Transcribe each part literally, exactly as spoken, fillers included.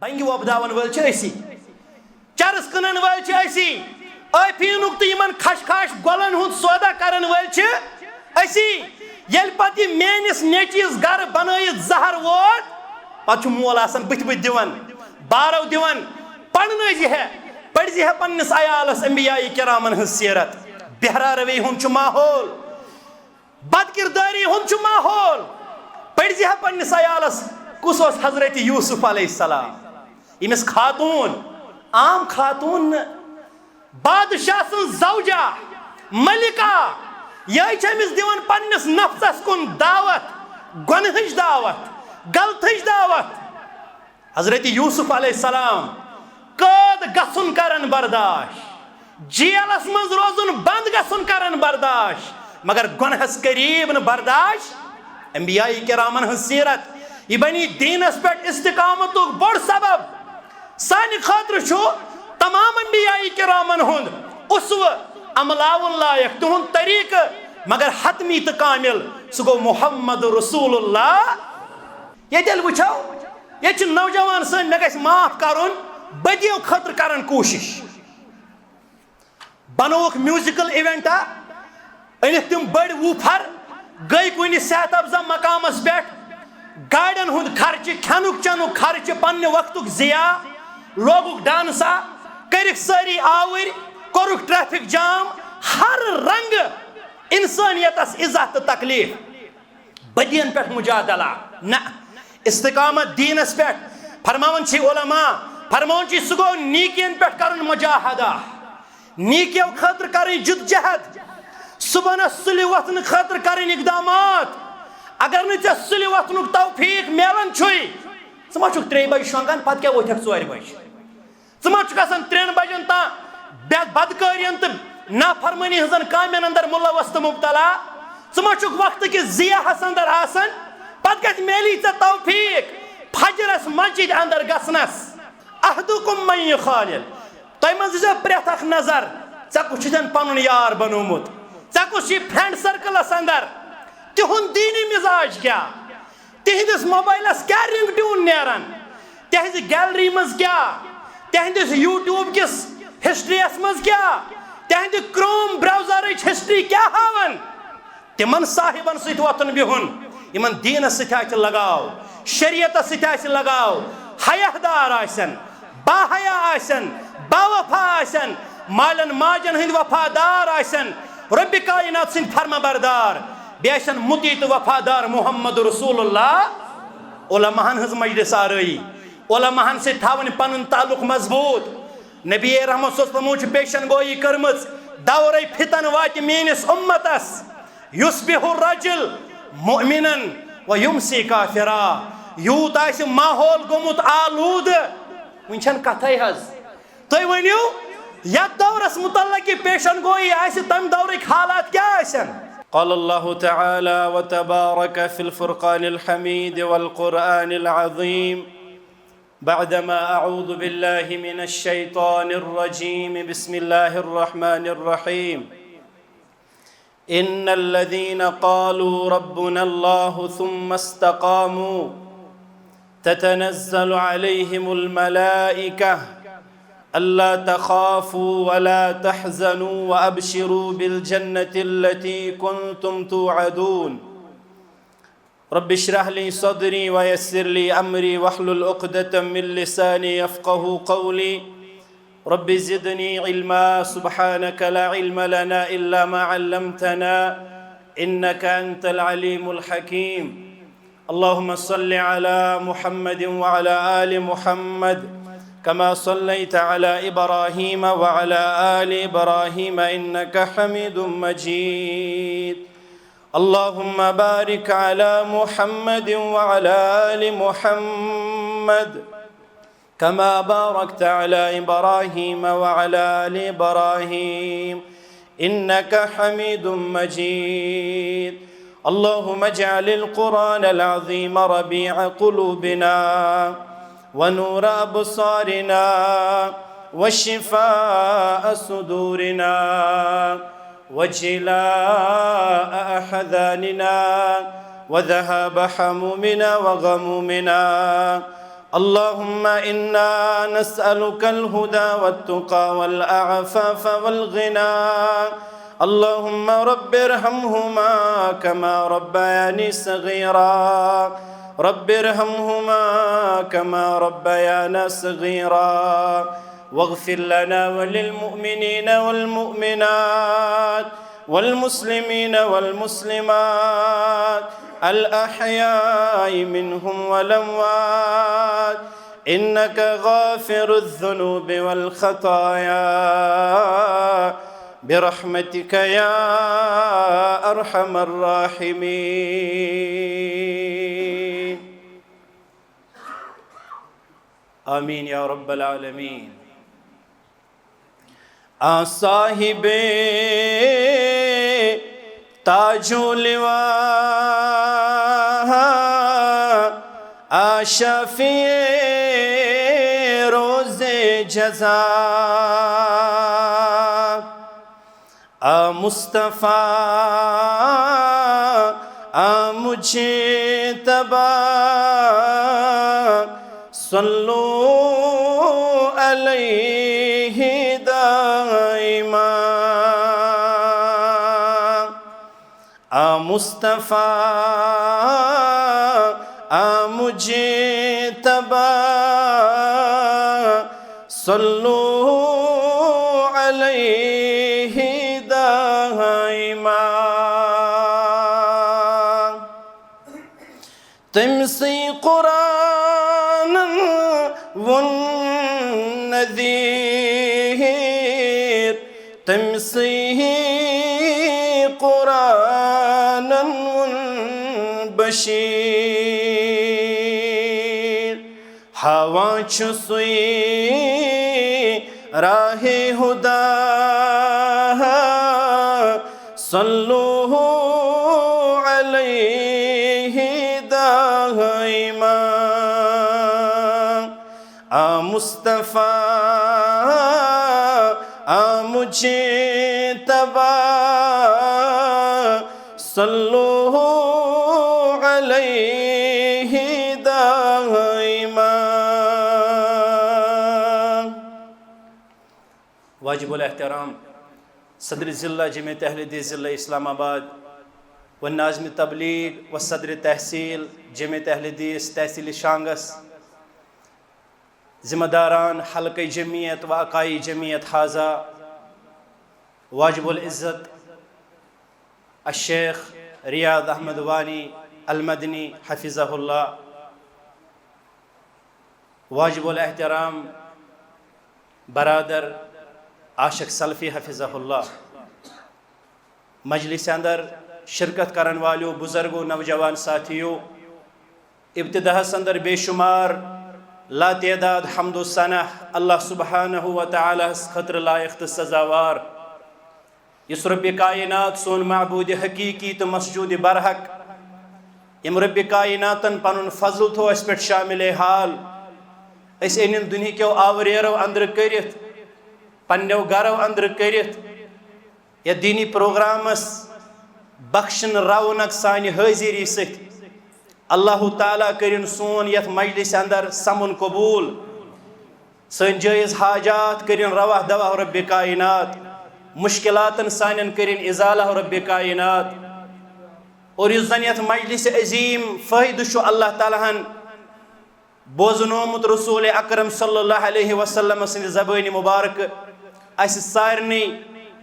بنگہِ وۄپداون وٲلۍ چھِ أسی، چرس کٕنن وٲلۍ چھِ أسی، ٲفیٖنُک تہٕ یِمن خشخاش گۄلن ہُنٛد سودا کرن وٲلۍ چھِ أسی۔ ییٚلہِ پتہٕ یہِ میٲنِس نیٚچوِس گرٕ بنٲیِتھ زہر ووت، پتہٕ چھُ مول آسان بٕتھِ بٕتھِ دِوان، بارو دِوان، پرنٲوزِ ہے، پٔرزِ ہے پننِس عیالس انبیاء کرامن ہٕنٛز سیرت۔ بہرا روی ہُنٛد چھُ ماحول، بد کردٲری ہُنٛد چھُ ماحول۔ پٔرزِ ہا پننِس عیالس، کُس اوس حضرت یوسف علیہ السلام؟ ییٚمِس خاتوٗن، عام خاتوٗن نہٕ، بادشاہ سٕنٛز زوجہ، ملکہ، یہِ چھِ أمِس دِوان پننِس نفسس کُن دعوت، گۄنہٕچ دعوت، غلطٕچ دعوت۔ حضرت یوسف علیہ السلام قٲد گژھُن کرن برداش، جیلس منٛز روزُن بند گژھُن کرن برداش، مگر گۄنہس قریب نہٕ برداش۔ انبیاء کرامن ہٕنٛز سیرت، یہِ بنی دینس پٮ۪ٹھ استقامتُک بوٚڑ سبب۔ سانہِ خٲطرٕ چھُ تمام انبیاء کرامن ہُنٛد اسوٕ، عملاوُن لایق تِہُنٛد طریقہٕ، مگر حتمی تہٕ کامل، سُہ گوٚو محمد رسول اللہ۔ ییٚتہِ ییٚلہِ وٕچھو، ییٚتہِ چھِ نوجوان سٲنۍ، مےٚ گژھِ معاف کرُن، بدیو خٲطرٕ کران کوٗشش۔ بنووُکھ میوزیکل ایونٹا، أنِکھ تِم بٔڑۍ ووٗفر، گٔے کُنہِ صحت افزا مقامس پٮ۪ٹھ، گاڑٮ۪ن ہُنٛد خرچہٕ، کھٮ۪نُک چٮ۪نُک خرچہٕ، پننہِ وقتُک ضیاع، لوگُکھ ڈانسا، کٔرِکھ سٲری آوٕرۍ، کوٚرُکھ ٹریفک جام، ہر رنگہٕ انسٲنیتس اِزاہ تہٕ تکلیف۔ بدین پٮ۪ٹھ مجادلہ نہ، استقامت دینس پٮ۪ٹھ۔ فرماوان چھِ علماء، فرماوان چھِ سُہ گوٚو نیکین پٮ۪ٹھ کرُن مجاہدہ، نیکیو خٲطرٕ کرٕنۍ جدوجہد، صبحنس سُلہِ وۄتھنہٕ خٲطرٕ کرٕنۍ اقدامات۔ اگر نہٕ ژےٚ سُلہِ وۄتھنُک توفیق میلان چھُے، ژٕ ما چھُکھ ترٛیٚیہِ بجہِ شۄنٛگان، پتہٕ کیٛاہ وۄتھکھ ژورِ بجہِ؟ ژٕ ما چھُکھ آسان ترٛٮ۪ن بجن تام بے-، بدکٲرین تہٕ نافرمٲنی ہٕنٛزن کامٮ۪ن اندر ملوث تہٕ مبتلا؟ ژٕ ما چھُکھ وقتہٕ کِس ضیاہس اندر آسان؟ پتہٕ کتہِ میلی ژےٚ توفیق فجرس مسجد اندر گژھنس؟ احدکم من یخالل، تۄہہِ منٛز دِژ پرٛٮ۪تھ اکھ نظر، ژےٚ کُس چھُ ژےٚ پنُن یار بنوومُت؟ ژےٚ کُس چھُے فرینڈ سرکلس اندر؟ تِہُنٛد دینی مزاج کیٛاہ؟ تِہنٛدِس موبایلس کیٛاہ رنگ ٹیون نیران؟ تِہنٛزِ گیلری منٛز کیٛاہ؟ تِہنٛدِس یوٗٹیوب کِس ہسٹری یس منٛز کیٛاہ؟ تِہنٛدِ کروم براؤزرٕچ ہسٹری کیٛاہ ہاوان؟ تِمن صاحبن سۭتۍ وۄتھُن بِہُن، یِمن دیٖنس سۭتۍ آسہِ لگاو، شریعتس سۭتۍ آسہِ لگاو، حیاہ دار آسن، باحیا آسن، باوفا آسن، مالٮ۪ن ماجن ہٕنٛدۍ وفادار آسن، رۄبِ کائنات سٕنٛدۍ فرمانبردار، بیٚیہِ آسن مُطیع تہٕ وفادار محمد رسول اللہ۔ علماہن ہٕنٛز مجلس آرٲیی، علماہن سۭتۍ تھاوٕنۍ پنُن تعلق مضبوط۔ نبی رحمت صلی اللہ علیہ وسلمو چھِ پیشن گویی کٔرمٕژ، دورے فتن واتہِ میٲنِس اُمتس، یصبح الرجل مؤمنا و یمسی کافرا۔ یوٗت آسہِ ماحول گوٚمُت آلوٗدٕ، وٕنہِ چھَنہٕ کتھے حظ۔ تُہۍ ؤنِو، یتھ دورس متعلق یہِ پیشن گویی آسہِ، تمہِ دورٕکۍ حالات کیٛاہ آسن؟ قال الله تعالى وتبارك في الفرقان الحميد والقرآن العظيم، بعدما أعوذ بالله من الشيطان الرجيم، بسم الله الرحمن الرحيم. إن الذين قالوا ربنا الله ثم استقاموا تتنزل عليهم الملائكة ألا تخافوا ولا تحزنوا وأبشروا بالجنة التي كنتم توعدون. رب اشرح لي صدري ويسر لي أمري واحلل عقدة من لساني يفقه قولي. رب زدني علما. سبحانك لا علم لنا إلا ما علمتنا إنك أنت العليم الحكيم. اللهم صل على محمد وعلى آل محمد كما صليت على إبراهيم وعلى آل إبراهيم إنك حميد مجيد. اللهم بارك على محمد وعلى آل محمد كما باركت على إبراهيم وعلى آل إبراهيم إنك حميد مجيد. اللهم اجعل القرآن العظيم ربيع قلوبنا ونور أبصارنا وشفاء صدورنا وجلاء أحزاننا وذهاب همومنا وغمومنا اللهم إنا نسألك الهدى والتقى والعفاف والغنى. اللهم رب ارحمهما كما ربياني صغيرا. رب ارحمهما كما ربيانا صغيرا. واغفر لنا وللمؤمنين والمؤمنات والمسلمين والمسلمات الأحياء منهم والأموات إنك غافر الذنوب والخطايا برحمتك يا أرحم الراحمين. آمين يا رب العالمين. آ صاحب تاج و لوا، آ شفیع روز جزا، آ مصطفیٰ، آ مجتبیٰ، صلوا علیہ دائما. آ مصطفیٰ، آ مجتبیٰ، صلوا علیہ دائما. تٔمۍ سٕے قرآنن ووٚن نذیٖر، تٔمۍ سٕے قرآنن ووٚن بشیٖر۔ ہاوان چھُ سُے راہِ ہُدا، صلوا علیہ دائما۔ آ مصطفیٰ، آ مجتبیٰ، صلوا علیہ دائما۔ واجب الاحترام صدر ضلع جمعیت اہل حدیث ضلع اسلام آباد و ناظم تبلیغ و صدر تحصیل جمعیت اہل حدیث تحصیل شانگس، ذمہ داران حلقہ جمعیت و اکائی جمعیت حاضہ، واجب العزت الشیخ ریاض احمد وانی المدنی حفظہ اللہ، واجب الاحترام برادر عاشق سلفی حفظہ اللہ، مجلس اندر شرکت کرن والیو بزرگو، نوجوان ساتھیو، ابتداہس اندر بے شمار لا تعداد حمد و ثنا اللہ سبحانہ و تعالیٰ ہس خاطر لائق تہٕ سزاوار، یُس رب کائنات سون معبود حقیقی تہٕ مسجود برحق، یم رب کائناتن پنن فضل تھو اس پٮ۪ٹھ شامل حال، اس انن دنیا کیو آوریرو اندر کٔرِتھ، پننیو گرو اندر کٔرِتھ، یتھ دینی پروگرامس بخشن رونق سانہِ حٲضری سۭتۍ۔ اللہ تعالیٰ کٔرِن سون یتھ مجلس اندر سمُن قبول، سٲنۍ جٲیز حاجات کٔرِن روا دوا رب کائنات، مشکلاتن سانٮ۪ن کٔرِن ازالہ رب کائنات۔ اور یُس زن یتھ مجلس عظیم فٲیدٕ چھُ اللہ تعالیٰ ہن بوزنومُت رسول اکرم صلی اللہ علیہ وسلم سٕنٛدِ زبٲنہِ مبارکہٕ اسہِ سارنٕے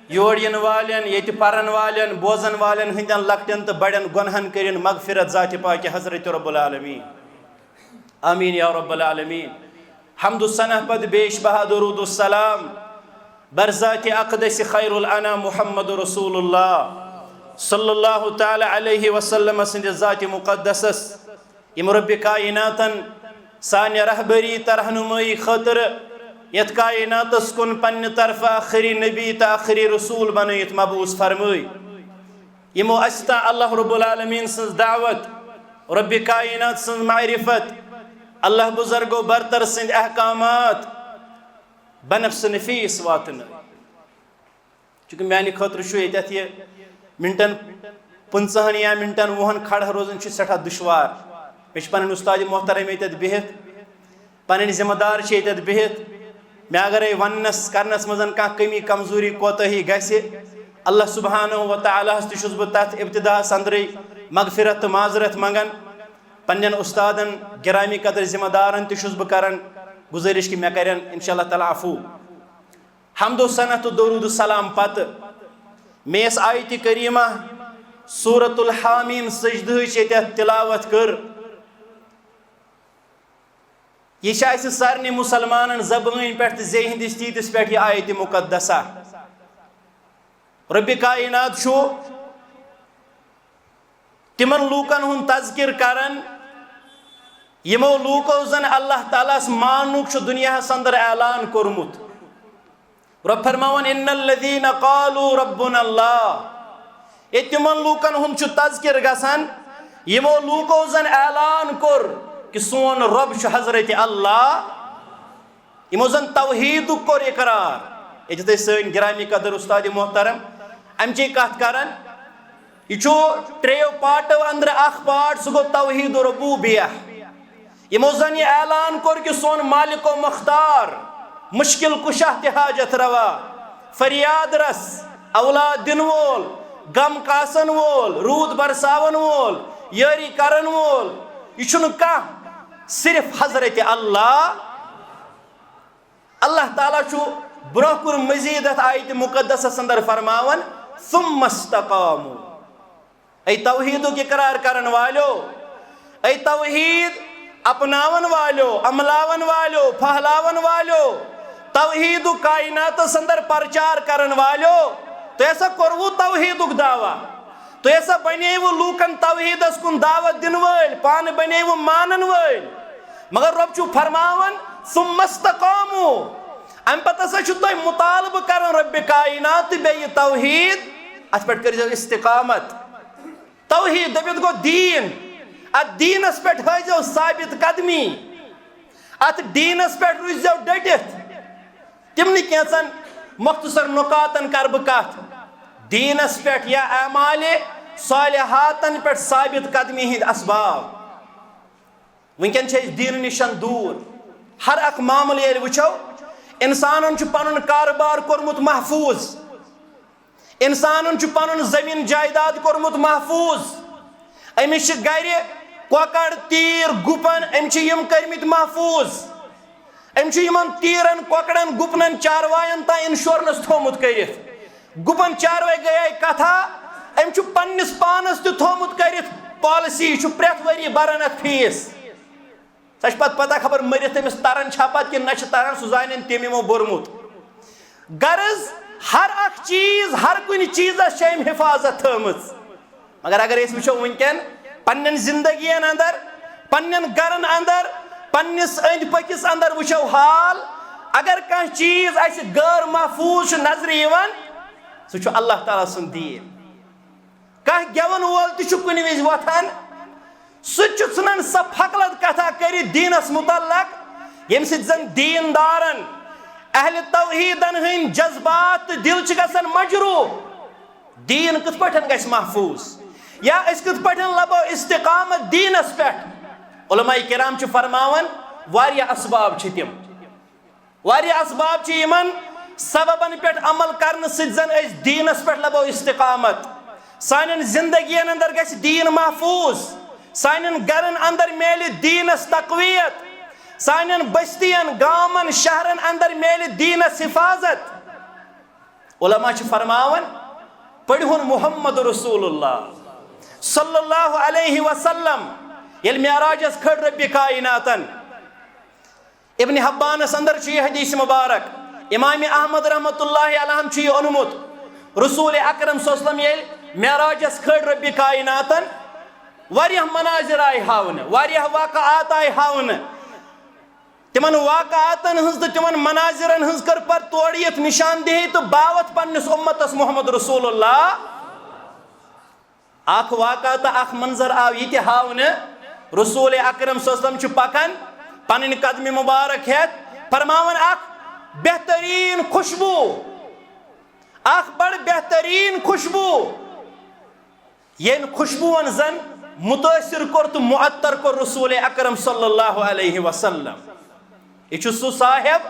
یور یِنہٕ والٮ۪ن، ییٚتہِ پرن والٮ۪ن، بوزن والٮ۪ن ہٕنٛدٮ۪ن لۄکٹٮ۪ن تہٕ بڑٮ۪ن گۄنہن کٔرِن مغفرت ذاتِ پاکہِ حضرت رب العالمین۔ آمین یا رب العالمین۔ حمد و ثنا پتہٕ بیش بہا درود و سلام بر ذاتِ اقدس خیر الانام محمد رسول اللہ صلی اللہ تعالیٰ علیہ وسلم سٕنٛدِ ذاتِ مقدسس، یم رب کائناتن سانہِ رہبری تہٕ رہنمائی خاطر یتھ کائناتس کُن پننہِ طرفہٕ آخری نبی تہٕ آخری رسول بنٲیِتھ مبعوث فرمٲے۔ یمو اسہِ تام اللہ رب العالمین سٕنٛز دعوت، رب کائنات سٕنٛز معرفت، اللہ بزرگ و برتر سٕنٛدۍ احکامات بنفس نفیس واتنٲے۔ چونکہ میانہِ خٲطرٕ چھُ ییٚتٮ۪تھ یہِ منٹن پٕنٛژٕہن یا منٹن وُہن کھڑا روزُن چھُ سٮ۪ٹھاہ دُشوار۔ مےٚ چھُ پنٕنۍ اُستاد محترم ییٚتٮ۪تھ بِہِتھ، پنٕنۍ ذمہٕ دار چھِ ییٚتٮ۪تھ بِہِتھ۔ مےٚ اگرے وننس کرنس منٛز کانٛہہ کمی کمزوری کوتٲہی گژھِ، اللہ سبحانہ و تعالیٰ ہس تہِ چھُس بہٕ تتھ ابتداہس اندرٕے مغفرت تہٕ معذرت منگان۔ پننٮ۪ن استادن، گرامی قدر ذمہٕ دارن تہِ چھُس بہٕ کران گزٲرِش کہِ مےٚ کرن انشاءاللہ تعالیٰ عفو۔ حمد و ثنا تہٕ درود و سلام پتہٕ مےٚ یۄس آیتِ کریمہ سورۃ الحامیم سجدٕہٕچ ییٚتٮ۪تھ تلاوت کٔر، یہِ چھِ اَسہِ سارنٕے مُسلمانَن زبٲنۍ پٮ۪ٹھ تہٕ زیٚیہِ ہٕنٛدِس تیٖتِس پٮ۪ٹھ یہِ آیتِ مُقدسہ۔ رۄبِ کائنات چھُ تِمن لوٗکن ہُنٛد تذکر کران، یِمو لوٗکو زن اللہ تعالیٰ ہس ماننُک چھُ دُنیاہس اندر اعلان کوٚرمُت۔ رۄب فرماوان، "ان الذین قالوا ربنا اللہ"۔ ییٚتہِ تِمن لوٗکن ہُنٛد چھُ تذکر گژھان، یِمو لوٗکو زن اعلان کوٚر کہِ سون رۄب چھُ حضرت اللہ۔ یِمو زن توحیٖدُک کوٚر اقرار۔ ییٚتہِ تُہۍ سٲنۍ گرامی قدر استاد محترم امچی کتھ کران، یہِ چھُ ترٛیٚیو پارٹو اندرٕ اکھ پارٹ، سُہ گوٚو توحیٖد ربوبیہ۔ یِمو زن یہِ اعلان کوٚر کہِ سون مالک و مختار، مشکل کشا تہِ حاجت روا، فریاد رس، اولاد دِنہٕ وول، غم کاسن وول، روٗد برساون وول، یٲری کرن وول، یہِ چھُنہٕ کانٛہہ، صرف حضرت اللہ۔ اللہ تعالیٰ چھُ برونٛہہ کُن مزید اتھ آیتِ مقدسس اندر فرماوان، "ثم استقاموا"۔ اے توحیٖدُک اقرار کرن والیو، اے توحیٖد اپناون والیو، عملاون والیو، پھہلاون والیو، توحیٖدُک کائناتس اندر پرچار کرن والیو، تۄہہِ ہسا کوٚروُ توحیٖدُک دعویٰ؟ تُہۍ ہسا بنیوٕ لوٗکن توحیٖدس کُن دعوت دِنہٕ وٲلۍ، پانہٕ بنیوٕ مانن وٲلۍ۔ مگر رۄب چھُ فرماوان، "ثم استقاموا"۔ امہِ پتہٕ ہسا چھُ تۄہہِ مطالبہٕ کران رۄبِ کائنات تہٕ بیٚیہِ توحیٖد، اتھ پٮ۪ٹھ کٔرۍزیو استقامت۔ توحیٖد دٔپِتھ گوٚو دیٖن، اتھ دیٖنس پٮ۪ٹھ ہٲیزیو ثابت قدمی، اتھ دیٖنس پٮ۪ٹھ روٗززیو ڈٔٹِتھ۔ تِمنٕے کینٛژن مختصر نکاتن کرٕ بہٕ کتھ۔ دیٖنس پٮ۪ٹھ یا اعمالِ صالحاتن پٮ۪ٹھ ثابت قدمی ہٕنٛدۍ اسباب۔ وٕنکٮ۪ن چھِ أسۍ دیٖنہٕ نِشن دوٗر۔ ہر اکھ معاملہٕ ییٚلہِ وٕچھو، انسانن چھُ پنُن کارٕبار کوٚرمُت محفوٗظ، انسانن چھُ پنُن زٔمیٖن جایداد کوٚرمُت محفوٗظ، أمِس چھِ گرِ کۄکر، تیٖر، گُپن، أمۍ چھِ یِم کٔرمٕتۍ محفوٗظ۔ أمۍ چھُ یِمن تیٖرن، کۄکرن، گُپنن، چارواین تام انشورنس تھوٚومُت کٔرِتھ۔ گُپن چاروٲے گٔیے کتھا، أمۍ چھُ پننِس پانس تہِ تھوٚومُت کٔرِتھ پالسی، یہِ چھُ پرٛٮ۪تھ ؤری بران اتھ فیس۔ سۄ چھِ پتہٕ پتہ خبر مٔرِتھ أمِس تران چھا پتہٕ کِنہٕ نہ چھِ تران، سُہ زانن تٔمۍ یِمو بوٚرمُت۔ غرض، ہر اکھ چیٖز، ہر کُنہِ چیٖزس چھِ أمۍ حفاظت تھٲومٕژ۔ مگر اگر أسۍ وٕچھو وٕنکٮ۪ن پننٮ۪ن زندگین اندر، پننٮ۪ن گرن اندر، پننِس أنٛدۍ پٔکِس اندر وٕچھو حال، اگر کانٛہہ چیٖز اسہِ غٲر محفوٗظ چھُ نظرِ یِوان، سُہ چھُ اللہ تعالیٰ سُنٛد دیٖن۔ کانٛہہ گٮ۪وَن وول تہِ چھُ کُنہِ وِزِ وۄتھان، سُہ تہِ چھُ ژھٕنان سۄ پھۄکلت کتھا کٔرِتھ دیٖنس متعلق، ییٚمہِ سۭتۍ زن دیٖندارن، اہلِ توحیٖدن ہٕنٛدۍ جذبات تہٕ دِل چھِ گژھان مجروح۔ دیٖن کِتھ پٲٹھۍ گژھِ محفوٗظ؟ یا أسۍ کِتھ پٲٹھۍ لبو استقامت دیٖنس پٮ۪ٹھ؟ علماء کرام چھِ فرماوان، واریاہ اسباب چھِ تِم۔ واریاہ اسباب چھِ یِمن سببن پٮ۪ٹھ عمل کرنہٕ سۭتۍ زن أسۍ دیٖنس پٮ۪ٹھ لبو استقامت۔ سانٮ۪ن زندگین اندر گژھِ دیٖن محفوٗظ، سانٮ۪ن گرن اندر میلہِ دیٖنس تقویت، سانٮ۪ن بستین، گامن، شہرن اندر میلہِ دیٖنس حفاظت۔ علماء چھِ فرماوان، پٔرِہُن محمد رسول اللہ صلی اللہ علیہ وسلم ییٚلہِ معراجس کھٔڑ رۄبِ کائناتن۔ ابن حبانس اندر چھُ یہِ حدیث مبارک، امام احمد رحمۃ اللہ علیہ چھُ یہِ اوٚنمُت۔ رسول اکرم صلی اللہ علیہ وسلم ییٚلہِ معراجس کھٔڑ رۄبِ کائناتن، واریاہ مناظر آیہِ ہاونہٕ، واریاہ واقعات آیہِ ہاونہٕ۔ تِمن واقعاتن ہٕنٛز تہٕ تِمن مناظرن ہٕنٛز کٔر پتہٕ تورٕ یِتھ نشاندہی تہٕ باوتھ پننِس اُمتس محمد رسول اللہ۔ اکھ واقعہ تہٕ اکھ منظر آو یہِ تہِ ہاونہٕ، رسول اکرم صلی اللہ علیہ وسلم چھُ پکان پنٕنۍ قدمہِ مبارک ہٮ۪تھ، فرماوان اکھ بہترین خوشبو، اکھ بڑ بہترین خوشبو۔ ییٚمۍ خوشبوٗوَن زَن مُتٲثِر کوٚر تہٕ مُعطر کوٚر رسول اکرم صلی اللہ علیہ وسلم۔ یہِ چھُ سُہ صاحب،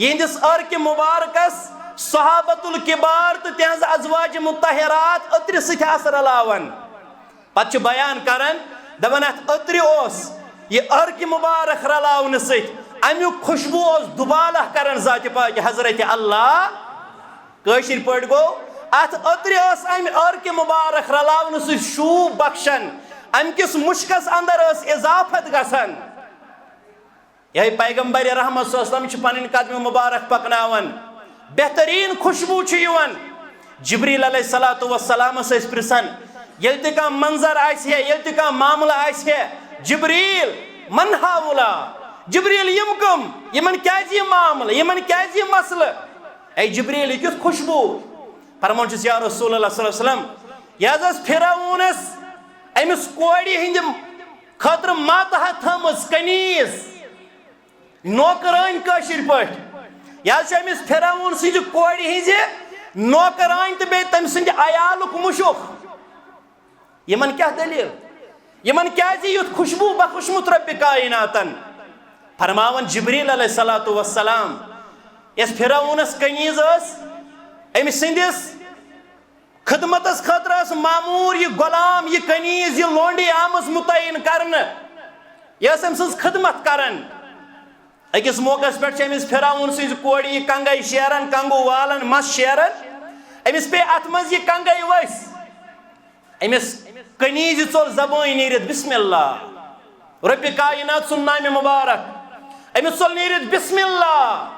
یِہنٛدِس عرقِ مُبارکس صحابت الکبار تہٕ تِہنٛز ازواج مطہرات عطرِ سۭتۍ آسہٕ رلاوان۔ پتہٕ چھُ بیان کران، دپان، اتھ عطرِ اوس یہِ عرقِ مُبارک رلاونہٕ سۭتۍ، امیُک خوشبو اوس دُبالہ کران ذاتِ پاکہِ حضرت اللہ۔ کٲشِر پٲٹھۍ گوٚو، اتھ عطرِ ٲس امہِ عرقِ مُبارک رلاونہٕ سۭتۍ شوٗب بخشان، امہِ کِس مُشکس اندر ٲس اضافت گژھان۔ یہے پیغمبر رحمت صلی اللہ علیہ وسلم چھِ پنٕنۍ قدمہِ مبارک پکناوان، بہترین خوشبو چھُ یِوان۔ جبریل علیہ الصلوۃ والسلامس ٲسۍ پرژھان، ییٚلہِ تہِ کانٛہہ منظر آسہِ ہے، ییٚلہِ تہِ کانٛہہ معاملہٕ آسہِ ہے، جبریل، من ہاولا؟ جبریل، یِم کٕم؟ یِمن کیازِ یہِ معاملہٕ؟ یِمن کیازِ یہِ مسلہٕ؟ اے جبریل، یہِ کیُتھ خوشبو؟ فرمان چھُس، یا رسول اللہ صلی اللہ علیہ وسلم، یہِ حظ ٲس فرعونس أمِس کورِ ہٕنٛدِ خٲطرٕ ماتحت تھٲومٕژ کنیز، نوکرٲنۍ کٲشِر پٲٹھۍ۔ یہِ حظ چھِ أمِس فرعون سٕنٛزِ کورِ ہٕنٛزِ نوکرٲنۍ تہٕ بیٚیہِ تٔمۍ سٕنٛدِ عیالُک مُشُک۔ یِمن کیٛاہ دٔلیٖل؟ یِمن کیٛازِ یُتھ خوشبوٗ بخشمُت رۄبِ کائناتن؟ فرماوان جبریل علیہ الصلوۃ والسلام، یۄس فرعونس کنیز ٲس، أمۍ سٕنٛدِس خدمتس خٲطرٕ ٲس معموٗر یہِ غلام، یہِ کنیز، یہِ لونڈی آمٕژ متعین کرنہٕ۔ یہِ ٲس أمۍ سٕنٛز خدمت کران۔ أکِس موقعس پٮ۪ٹھ چھِ أمِس فرعون سٕنٛزِ کورِ یہِ کنگے شیران، کنگو والان، مس شیران۔ أمِس پیٚیہِ اتھ منٛز یہِ کنگے ؤسۍ۔ أمِس کنیزِ ژوٚل زبٲنۍ نیٖرِتھ، بسم اللہ۔ رۄبِ کائنات سُنٛد نامِ مبارک۔ أمِس ژوٚل نیٖرِتھ بسم اللہ۔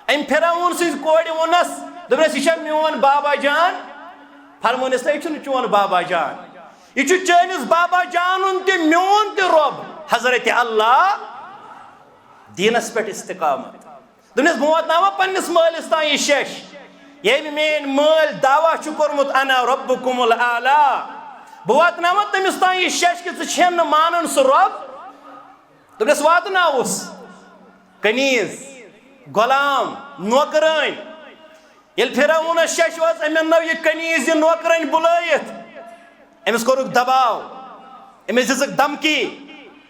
أمۍ فرعون سٕنٛزِ کورِ ووٚننس، دوٚپنس، یہِ چھا میون بابا جان؟ فرمونس، نہ، یہِ چھُنہٕ چون بابا جان، یہِ چھُ چٲنِس بابا جانُن تہِ میون تہِ رۄب، حضرت اللہ۔ دیٖنس پٮ۪ٹھ استقامت۔ دوٚپنس، بہٕ واتناوٕ پننِس مٲلِس تام یہِ شیٚش، ییٚمۍ میٲنۍ مٲلۍ دعویٰ چھُ کوٚرمُت، انا ربکم الاعلی۔ بہٕ واتناوٕ تٔمِس تام یہِ شیٚش کہِ ژٕ چھَن نہٕ مانان سُہ رۄب۔ دوٚپنس، واتناوُس۔ کنیز، غلام، نوکرٲنۍ۔ ییٚلہِ فرعونس شیٚش وٲژ، أمۍ اننٲو یہِ کنیز، یہِ نوکرٲنۍ بُلٲیِتھ۔ أمِس کوٚرُکھ دباو، أمِس دِژٕکھ دھمکی،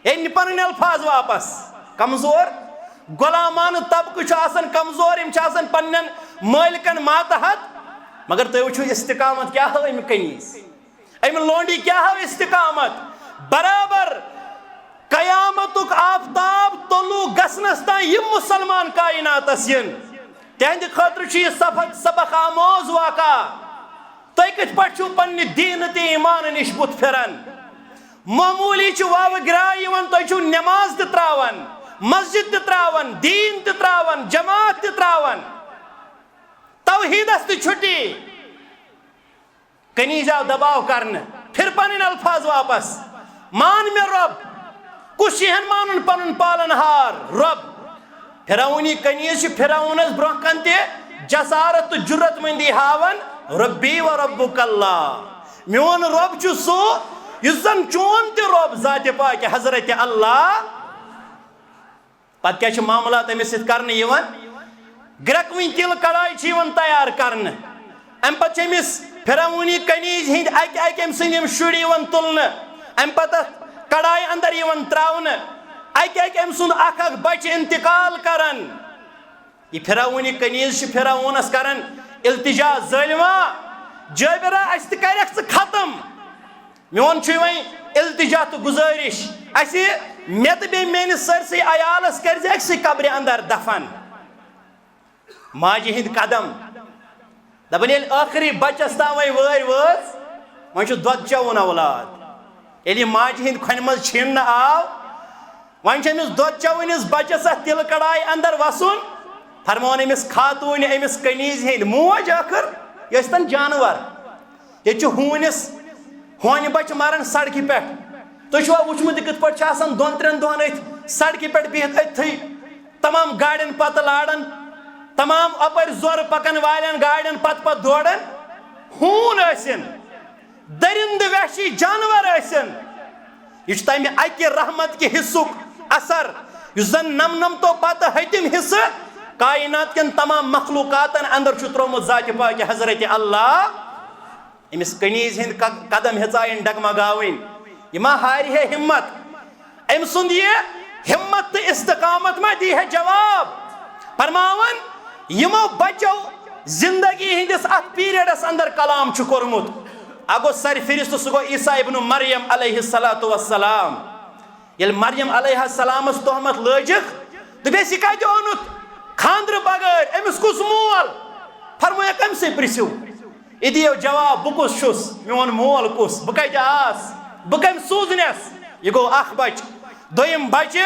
أمۍ نہِ پنٕنۍ الفاظ واپس۔ کمزور، غلامانہٕ طبقہٕ چھُ آسان کمزور، یِم چھِ آسان پننٮ۪ن مٲلکن ماتحت۔ مگر تُہۍ وٕچھِو استقامت کیٛاہ ہٲو أمۍ کنیز، أمۍ لونڈی کیٛاہ ہٲو استقامت۔ برابر قیامتُک آفتاب طلوع گژھنس تام یِم مسلمان کائناتس یِن، تِہنٛدِ خٲطرٕ چھُ یہِ سبق، سبق آموز واقعہ۔ تُہۍ کِتھ پٲٹھۍ چھِو پننہِ دیٖنہٕ تہٕ ایٖمانہٕ نِش بُتھ پھِران؟ معموٗلی چھِ واوٕ گرٛاے یِوان، تُہۍ چھِو نٮ۪ماز تہِ ترٛاوان، مسجد تہِ ترٛاوان، دیٖن تہِ ترٛاوان، جماعت تہِ ترٛاوان، توحیٖدس تہِ چھُٹی۔ کنیز آو دباو کرنہٕ، پھِر پنٕنۍ الفاظ واپس، مان مےٚ رۄب۔ کُس چھُ ہٮ۪ن مانُن پنُن پالن ہار رۄب؟ فرعونی کنیز چھِ فرعونس برونٛہہ کن تہِ جسارت تہٕ جرت مندی ہاوان، ربی و ربک اللہ، میون رۄب چھُ سُہ یُس زن چون تہِ رۄب ذاتِ پاکہِ حضرت اللہ۔ پتہٕ کیٛاہ چھِ معاملات أمِس سۭتۍ کرنہٕ یِوان؟ گرٛٮ۪کوٕنۍ تِلہٕ کڑاے چھِ یِوان تیار کرنہٕ۔ اَمہِ پتہٕ چھِ أمِس فرعونی کنیز ہٕنٛدۍ اَکہِ اَکہِ أمۍ سٕنٛدۍ یِم شُرۍ یِوان تُلنہٕ۔ اَمہِ پتہٕ اَتھ کڑایہِ اندر یِوان ترٛاونہٕ۔ اَکہِ اَکہِ أمۍ سُنٛد اکھ اکھ بچہٕ انتقال کران۔ یہِ فرعونی کنیز چھِ فرعونس کران التجا، ظٲلما، جٲبرا، اَسہِ تہِ کرکھ ژٕ ختم۔ میون چھُے وۄنۍ التجا تہٕ گُزٲرِش، اَسہِ، مےٚ تہٕ بیٚیہِ میٲنِس سٲرسٕے عیالس کٔرزِ أکسٕے قبرِ اندر دفن۔ ماجہِ ہٕنٛدۍ قدم۔ دپان، ییٚلہِ ٲخری بچس تام وۄنۍ وٲرۍ وٲژ، وۄنۍ چھُ دۄد چٮ۪وُن اولاد۔ ییٚلہِ یہِ ماجہِ ہٕنٛدۍ کھۄنہِ منٛز چھیننہٕ آو، وۄنۍ چھُ أمِس دۄد چٮ۪وٲنِس بچس اتھ تِلہٕ کڑایہِ اندر وسُن۔ فرمووُن أمِس خاتوٗنہِ، أمِس کنیزِ ہٕنٛدۍ موج ٲخٕر، یہِ ٲسۍ تن جانور۔ ییٚتہِ چھُ ہوٗنِس، ہونہِ بچہِ مران سڑکہِ پٮ۪ٹھ۔ تُہۍ چھُوا وُچھمُت یہِ کِتھ پٲٹھۍ چھِ آسان دۄن ترٛٮ۪ن دۄہن أتھۍ سڑکہِ پٮ۪ٹھ بِہِتھ، أتھٕے تمام گاڑٮ۪ن پتہٕ لاران، تمام اپٲرۍ زورٕ پکن والٮ۪ن گاڑٮ۪ن پتہٕ پتہٕ دوران؟ ہوٗن ٲسِن، درندٕ وحشی جانور ٲسِن، یہِ چھُ تمہِ اکہِ رحمت کہِ حصُک اثر، یُس زن نمنمتو پتہٕ ہیٚتِم حصہٕ کائنات کٮ۪ن تمام مخلوقاتن اندر چھُ تروومُت ذاتِ پاکہِ حضرت اللہ۔ أمِس کنیز ہٕنٛدۍ ق-، قدم ہیژایَن ڈگمگاوٕنۍ۔ یہِ ما ہارِ ہے ہمت؟ أمۍ سُنٛد یہِ ہمت تہٕ استقامت ما دی ہے جواب؟ فرماوان، یِمو بچو زندگی ہٕنٛدِس اتھ پیریڈس اندر کلام چھُ کوٚرمُت۔ اکھ گوٚو سرِ فہرست، سُہ گوٚو عیسیٰ ابن مریم علیہ الصلوۃ والسلام۔ ییٚلہِ مریم علیہ السلامس تہمت لٲجِکھ، دوٚپیس، "یہِ کتہِ اوٚنُتھ خانٛدرٕ بغٲر؟ أمِس کُس مول؟" فرمٲیکھ، "أمۍ سٕے پرژھِو، یہِ دِیو جواب، بہٕ کُس چھُس، میون مول کُس، بہٕ کتہِ آس، بہٕ کٔمۍ سوٗزنس؟" یہِ گوٚو اکھ بچہِ۔ دوٚیِم بچہِ،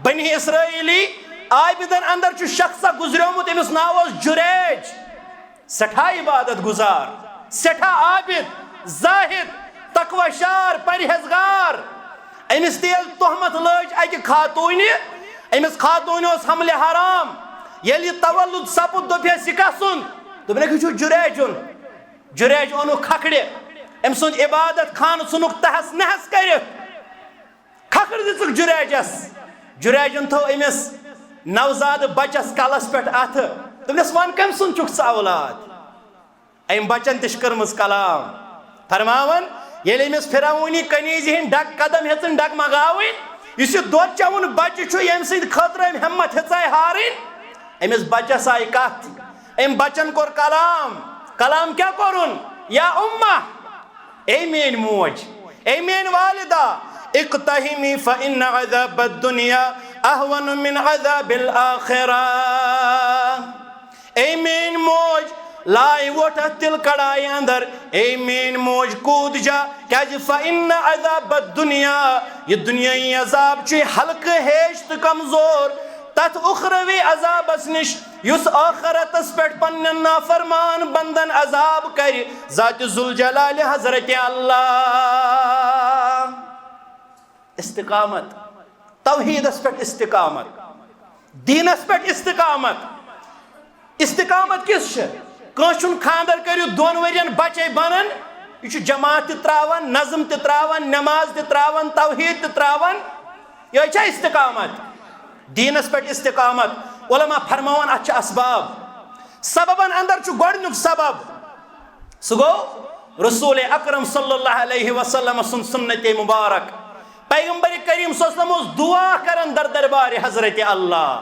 بنی اسرائیلی عابدن اندر چھُ شخص اکھ گُزریومُت، أمِس ناو اوس جُریج۔ سٮ۪ٹھاہ عبادت گزار، سٮ۪ٹھاہ عابد، زاہد، تقوی شار، پرہیزگار۔ أمِس تہِ ییٚلہِ تہمت لٲج اکہِ خاتوٗنہِ، أمِس خاتوٗنہِ اوس حملہِ حرام، ییٚلہِ یہِ تولد سپُد، دوٚپہس، "یہِ کس سُنٛد؟" دوٚپنکھ، "یہِ چھُ جُریجُن۔" جُریج اوٚنُکھ کھکھرِ، أمۍ سُنٛد عبادت خانہٕ ژھُنُکھ تہس نہس کٔرِتھ۔ کھکھٕر دِژٕکھ جُریجس۔ جُریجن تھٲو أمِس نوزادٕ بچس کلس پٮ۪ٹھ اتھٕ۔ دوٚپنس، "وَن، کٔمۍ سُنٛد چھُکھ ژٕ اولاد؟" أمۍ بچن تہِ چھِ کٔرمٕژ کلام۔ فرماوان، ییٚلہِ أمِس فرعونی کنیزِ ہٕنٛدۍ ڈگ قدم ہیٚژٕن ڈگمگاوٕنۍ، یُس یہِ دۄد چٮ۪وُن بچہِ چھُ، ییٚمہِ سٕنٛدِ خٲطرٕ أمۍ ہمت ہیٚژاے ہارٕنۍ، أمِس بچس آیہِ کتھ۔ أمۍ بچن کوٚر کلام۔ کلام کیٛاہ کوٚرُن؟ یا امہ، اے میٲنۍ موج، اے میٲنۍ والدہ، اقتحمی فإن عذاب الدنیا اہون من عذاب الآخرہ۔ اے میٲنۍ موج، لائے ووٹ اتھ تِلہٕ کڑایہِ اندر۔ اے میٲنۍ موج، کوٗد جا، کیازِ فإن عذاب الدنیا، یہِ دُنیٲیی عذاب چھُ ہلکہٕ ہیش تہٕ کمزور تتھ اخروی عذابس نِش، یُس ٲخرتس پٮ۪ٹھ پننٮ۪ن نافرمان بندن عذاب کرِ ذات ذوالجلال حضرت اللہ۔ استقامت، توحیدس پٮ۪ٹھ استقامت، دینس پٮ۪ٹھ استقامت۔ استقامت کِژھ چھِ؟ کٲنٛسہِ چھُنہٕ خانٛدر کٔرِتھ دۄن ؤرین بچے بنان، یہِ چھُ جماعت تہِ تراوان، نظم تہِ تراوان، نماز تہِ تراوان، توحید تہِ تراوان۔ یہِ چھا استقامت؟ دینس پٮ۪ٹھ استقامت۔ علماء فرماوان، اتھ چھِ اسباب۔ سببن اندر چھُ گۄڈٕنیُک سبب، سُہ گوٚو رسول اکرم صلی اللہ علیہ وسلم سُنٛد سنت مبارک۔ پیغمبر کریم صلی اللہ علیہ وسلم اوس دعا کران در دربار حضرت اللہ۔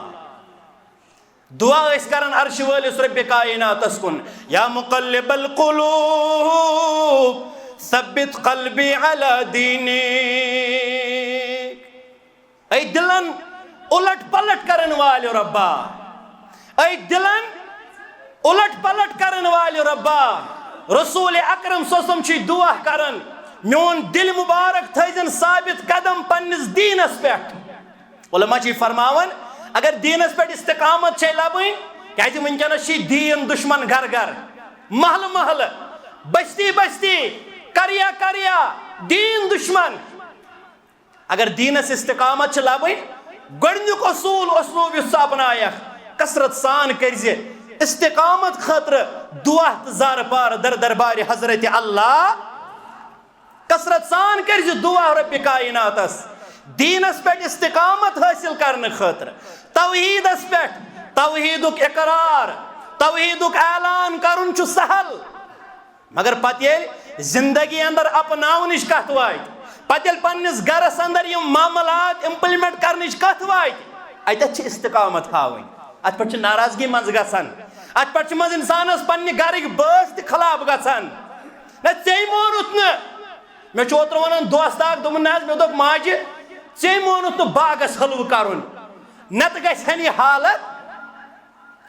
دعا ٲسۍ کران عرش وٲلِس رب کائناتس کُن، یا مقلب القلوب ثبت قلبی علی دینک۔ اے دلن الٹ پلٹ کرن والہِ ربا، اے دلن الٹ پلٹ کرن والہِ ربا، رسول اکرم صلی اللہ علیہ وسلم چھُ دعا کران، میون دل مبارک تھٲیزن ثابت قدم پننِس دینس پٮ۪ٹھ۔ علماء چھِ فرماوان، اگر دینس پٮ۪ٹھ استقامت چھے لبٕنۍ، کیازِ وٕنکیٚنس چھِ دین دشمن گھر گھر، محلہٕ محلہٕ، بستی بستی، کریا کریا، دین دشمن۔ اگر دینس استقامت چھِ لبٕنۍ، گۄڈنیُک اصوٗل، اسلوب یُس ژٕ اپنایکھ، کثرت سان کٔرزِ استقامت خٲطرٕ دعا تہٕ زارٕ پار در دربارِ حضرت اللہ۔ کثرت سان کٔرزِ دعا رب کائناتس، دینس پٮ۪ٹھ استقامت حٲصِل کرنہٕ خٲطرٕ، توحیدس پٮ۪ٹھ، توحیدُک اقرار، توحیدُک اعلان کرُن چھُ سہل، مگر پتہٕ ییٚلہِ زندگی اندر اپناونٕچ کتھ واتہِ، پتہٕ ییٚلہِ پننِس گرس اندر یِم معاملات implement کرنٕچ کتھ واتہِ، اتٮ۪تھ چھِ استقامت ہاوٕنۍ۔ اتھ پٮ۪ٹھ چھِ ناراضگی منٛز گژھان، اتھ پٮ۪ٹھ چھِ منٛز انسانس پننہِ گرٕکۍ بٲژ تہِ خلاف گژھان۔ نہ، ژےٚ مونُتھ نہٕ۔ مےٚ چھُ اوترٕ ونان دوست اکھ، دوٚپُن، "نہ حظ، مےٚ دوٚپ ماجہِ، ژےٚ مونُتھ نہٕ باغس حلوٕ کرُن، نتہٕ گژھِ ہن یہِ حالت۔"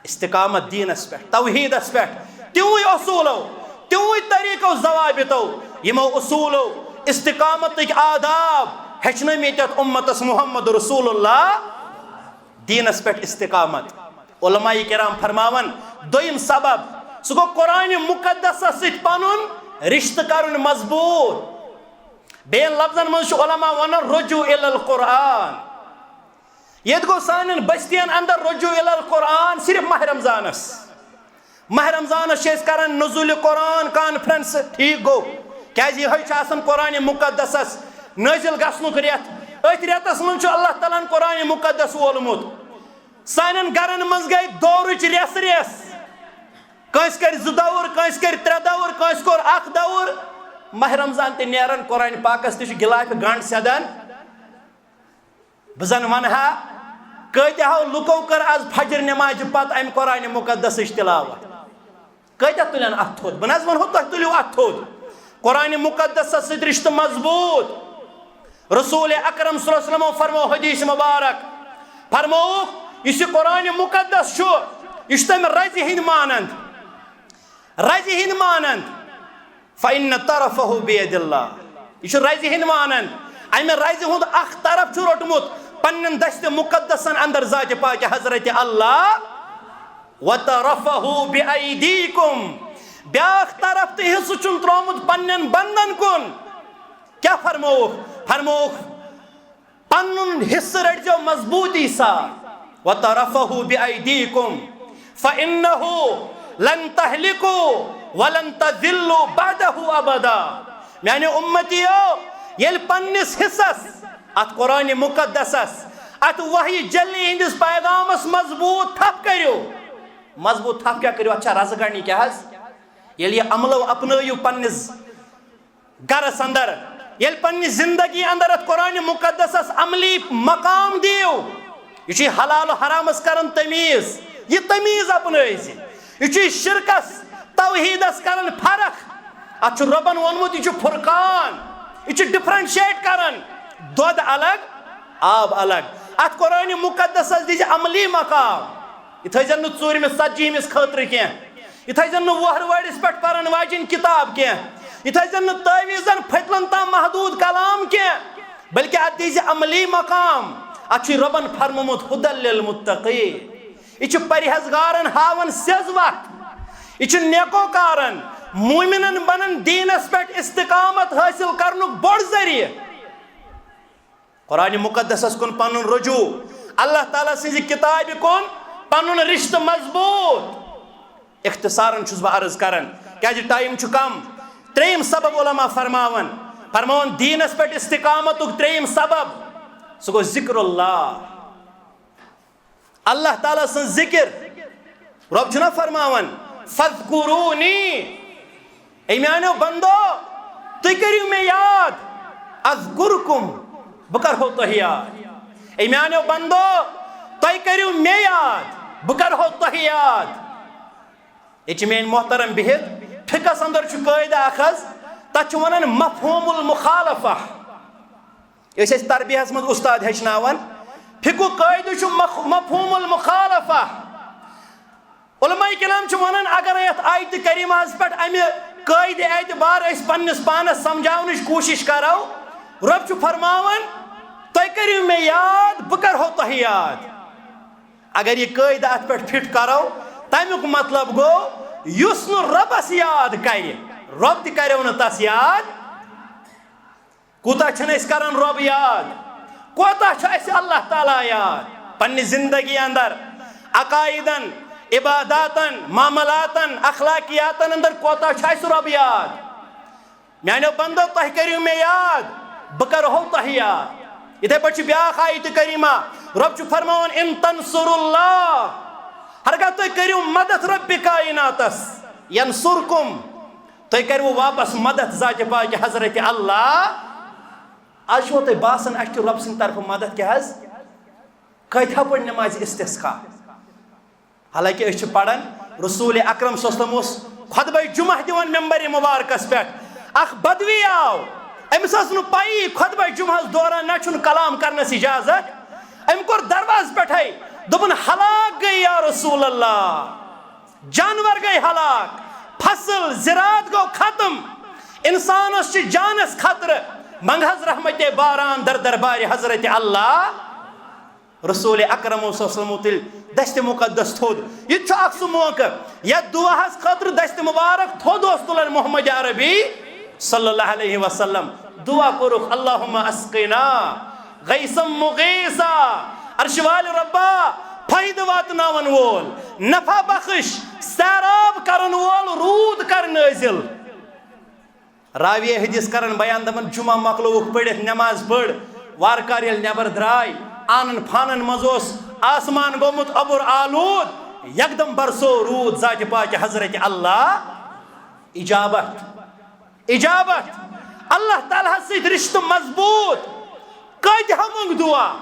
استقامت دینس پٮ۪ٹھ، توحیدس پٮ۪ٹھ، تِموٕے اصوٗلو، تِموٕے طریٖقو، ضوابطو، یِمو اصوٗلو استقامتٕکۍ آداب ہیٚچھنٲومٕتۍ یتھ امتس محمد رسول اللہ۔ دینس پٮ۪ٹھ استقامت۔ علماء کرام فرماوان، دوٚیِم سبب، سُہ گوٚو قرآن مقدسس سۭتۍ پنُن رشتہٕ کرُن مضبوٗط۔ بیٚین لفظن منٛز چھُ علماء ونان، رجوع الی القرآن۔ ییٚتہِ گوٚو سانٮ۪ن بستین اندر رجوع الی القرآن صرف ماہ رمضانس۔ ماہ رمضانس چھِ أسۍ کران نزول قرآن conference، ٹھیٖک گوٚو، کیازِ یِہوٚے چھُ آسان قرآن مقدسس نٲزِل گژھنُک رٮ۪تھ۔ أتھۍ رٮ۪تس منٛز چھُ اللہ تعالیٰ ہن قرآن مقدس وولمُت۔ سانٮ۪ن گرن منٛز گٔے دورٕچ رٮ۪س رٮ۪س، کٲنٛسہِ کٔرۍ زٕ دور، کٲنٛسہِ کٔرۍ ترٛےٚ دور، کٲنٛسہِ کوٚر اکھ دور۔ ماہ رمضان تہِ نیران، قرآن پاکس تہِ چھُ غلافہِ گنڈ سیدان۔ بہٕ زن ونہٕ ہا، کٲتیاہو لُکو کٔر از فجر نمازِ پتہٕ امہِ قرآنِ مُقدسٕچ تلاوت؟ کٲتیاہ تُلن اتھ تھوٚد؟ بہٕ نہ حظ ونہو تۄہہِ تُلِو اتھ تھوٚد۔ قرآنِ مُقدسس سۭتۍ رشتہٕ مضبوٗط۔ رسول اکرم صلی اللہ علیہ وسلمو فرموو حدیث مبارک، فرمووُکھ، یُس یہِ قرآنِ مُقدس چھُ، یہِ چھُ تمہِ رزِ ہٕنٛدۍ مانند، رزِ ہٕنٛدۍ مانند۔ فإن طرفه بيد الله۔ یہِ چھُ رزِ ہٕنٛدۍ مانند۔ امہِ رزِ ہُنٛد اکھ طرف چھُ روٚٹمُت پننٮ۪ن دستِ مُقدسن اندر ذاتِ پاکِ حضرت اللہ۔ وطرفه بأيديكم۔ بیاکھ طرف تہٕ حصہٕ چھُن تروومُت پننٮ۪ن بندن کُن۔ کیٛاہ فرمووُکھ؟ فرمووُکھ، پنُن حصہٕ رٔٹزیو مضبوٗطی سان۔ وطرفه بأيديكم فإنه لن تهلكوا ولن تضلوا بعده أبدا۔ میانیو اُمتیو، ییٚلہِ پننِس حصس، اتھ قرآنِ مُقدسس، اتھ وحی جلی ہٕنٛدِس پیغامس مضبوٗط تھپھ کٔرِو، مضبوٗط تھپھ کیٛاہ کٔرِو؟ اتھ چھا رزٕ گنڈنی کیٛاہ حظ؟ ییٚلہِ یہِ عملو اپنٲیِو پننِس گرس اندر، ییٚلہِ پننہِ زندگی اندر اتھ قرآنِ مُقدسس عملی مقام دِیِو، یہِ چھُ حلال و حرامس کران تمیٖز، یہِ تمیٖز اپنٲوزِ۔ یہِ چھُ شرکس توحیدس کران فرق۔ اتھ چھُ رۄبن ووٚنمُت، یہِ چھُ فرقان، یہِ چھُ differentiate کران، دۄد الگ، آب الگ۔ اتھ قرآنِ مُقدسس دِیزِ عملی مقام۔ یہِ تھٲیزٮ۪ن نہٕ ژوٗرمِس ژتجی ہمِس خٲطرٕ کینٛہہ۔ یہِ تھٲیزٮ۪ن نہٕ وۄہرٕ وٲرِس پٮ۪ٹھ پرن واجٮ۪ن کِتاب کینٛہہ۔ یہِ تھٲیزٮ۪ن نہٕ تعویٖذن پھٔتلن تام محدوٗد کلام کینٛہہ، بلکہِ اتھ دیٖزِ عملی مقام۔ اتھ چھُ رۄبن فرمومُت ہدی للمتقین۔ یہِ چھُ پرہیزگارن ہاوان سیٚز وتھ۔ یہِ چھُ نیکوکارن، مومنن بنن دیٖنس پٮ۪ٹھ استقامت حٲصِل کرنُک بوٚڑ ذٔریعہٕ۔ قرآنِ مُقدسس کُن پنُن رجوع، اللہ تعالیٰ سٕنٛزِ کِتابہِ کُن پنُن رشتہٕ مضبوٗط۔ اختصارن چھُس بہٕ عرض کران، کیازِ time چھُ کم۔ ترٛیٚیِم سبب علماء فرماوان، فرماوان دیٖنس پٮ۪ٹھ استقامتُک ترٛیٚیِم سبب، سُہ گوٚو ذکر اللہ۔ اللہ تعالیٰ سٕنٛز ذکر۔ رۄب چھُنہ فرماوان، "فذکرونی"، اے میانیو بندو، تُہۍ کٔرِو مےٚ یاد، "اذکرکم"، بہٕ کرہو تۄہہِ یاد۔ اے میانیو بندو، تُہۍ کٔرِو مےٚ یاد، بہٕ کرہو تۄہہِ یاد۔ ییٚتہِ چھِ میٲنۍ محترم بِہِتھ، فقہس اندر چھُ قٲعدٕ اکھ حظ، تتھ چھِ ونان مفہوم المخالفہ۔ أسۍ ٲسۍ تربیہس منٛز استاد ہیٚچھناوان، فقہُک قٲعدٕ چھُ مخ-، مفہوم المخالفہ۔ علماء کرام چھِ ونان، اگر یتھ آیتِ کریمہس پٮ۪ٹھ امہِ قٲعدٕ اعتبار أسۍ پننِس پانس سمجھاونٕچ کوٗشش کرو، رۄب چھُ فرماوان، "تُہۍ کٔرِو مےٚ یاد، بہٕ کرہو تۄہہِ یاد۔" اگر یہِ قٲعدٕ اتھ پٮ۪ٹھ فٹ کرو، تمیُک مطلب گوٚو، یُس نہٕ رۄبس یاد کرِ، رۄب تہِ کریو نہٕ تس یاد۔ کوٗتاہ چھِنہٕ أسۍ کران رۄب یاد؟ کوٗتاہ چھُ اَسہِ اللہ تعالیٰ یاد؟ پننہِ زندگی اندر، عقائدن، عباداتن، معاملاتن، اخلاقیاتن اندر کوٗتاہ چھُ اَسہِ رۄب یاد؟ میانیو بندو، تۄہہِ کٔرِو مےٚ یاد، بہٕ کرہو تۄہہِ یاد۔ یِتھے پٲٹھۍ چھِ بیاکھ آیت کریمہ، رۄب چھُ فرماوان، "ان تنصروا اللہ"، ہرگاہ تُہۍ کٔرِو مدد رۄبِ کائناتس، "ینصرکم"، تُہۍ کٔرِو واپس مدد ذاتِ پاکِ حضرت اللہ۔ آز چھُوا تۄہہِ باسان، اَسہِ چھُ رۄب سٕنٛدِ طرفہٕ مدد کیٛاہ حظ؟ کٲتہِ ہا پٔر نمازِ استسقا؟ حالانکہ أسۍ چھِ پران، رسول اکرم صلی اللہ علیہ وسلم اوس خطبہ جمعہ دِوان ممبر مبارکس پٮ۪ٹھ۔ اکھ بدوی آو، أمِس ٲس نہٕ پَیی خطبہ جمعہس دوران نہ چھُنہٕ کلام کرنس اجازت۔ أمۍ کوٚر دروازٕ پٮ۪ٹھے، دوٚپُن، "ہلاک گٔے یا رسول اللہ۔" جانور گٔے ہلاک، فصل زراعت گوٚو ختم، انسانس چھِ جانس خطرٕ۔ منگ حظ رحمتِ باران در دربارِ حضرت اللہ۔ رسول اکرم صلی اللہ علیہ وسلم تُلۍ دستِ مقدس تھوٚد۔ یہِ تہِ چھُ اکھ سُہ موقعہٕ یتھ دعاہس خٲطرٕ دستِ مبارک تھوٚد اوس تُلان محمد عربی صلی اللہ علیہ وسلم۔ دعا کوٚرُکھ، اللہم اسقنا غیثا مغیثا، عرش والہِ رۄبا، فٲیدٕ واتناون وول، نفع بخش، سیراب کرن وول روٗد کر نٲزِل۔ راوی حدیث کرن بیان، دپان، جمعہ مۄکلووُکھ پٔرِتھ، نماز پٔر، وارٕ کارٕ ییٚلہِ نٮ۪بر درٛاے، آنن فانن منٛز اوس آسمان گوٚمُت اوٚبُر آلوٗد، یکدم برسو روٗد ذاتِ پاکِ حضرت اللہ۔ اجابت۔ اجابت، اللہ تعالیٰ ہس سۭتۍ رشتہٕ مضبوٗط۔ کٲتہِ ہا مۄنگ دعا،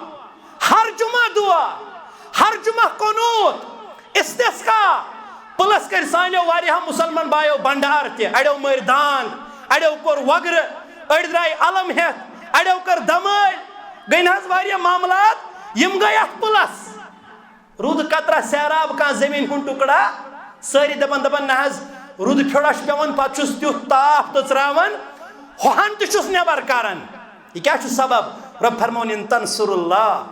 ہر جمعہ دعا، ہر جمعہ قنوت، استسقا۔ پلس کٔرۍ سانیو واریاہو مسلمان بایو بنڈار تہِ، اڑیو مٲرۍ داند، اڑیو کوٚر وگرٕ، أڑۍ درٛاے علم ہٮ۪تھ، اڑیو کٔر دمٲلۍ۔ گٔے نہ حظ واریاہ معاملات، یِم گٔے اتھ پلس۔ روٗدٕ قطرہ، سیراب، کانٛہہ زٔمیٖن ہُنٛد ٹُکڑا، سٲری دَپان، دَپان، "نہ حظ، روٗدٕ پھیوٚڑا چھُ پٮ۪وان، پَتہٕ چھُس تیُتھ تاپھ تہٕ ژراوان، ہُہَن تہِ چھُس نٮ۪بر کران۔" یہِ کیٛاہ چھُ سبب؟ رۄب فرماوُن، "ان تنصروا اللہ"،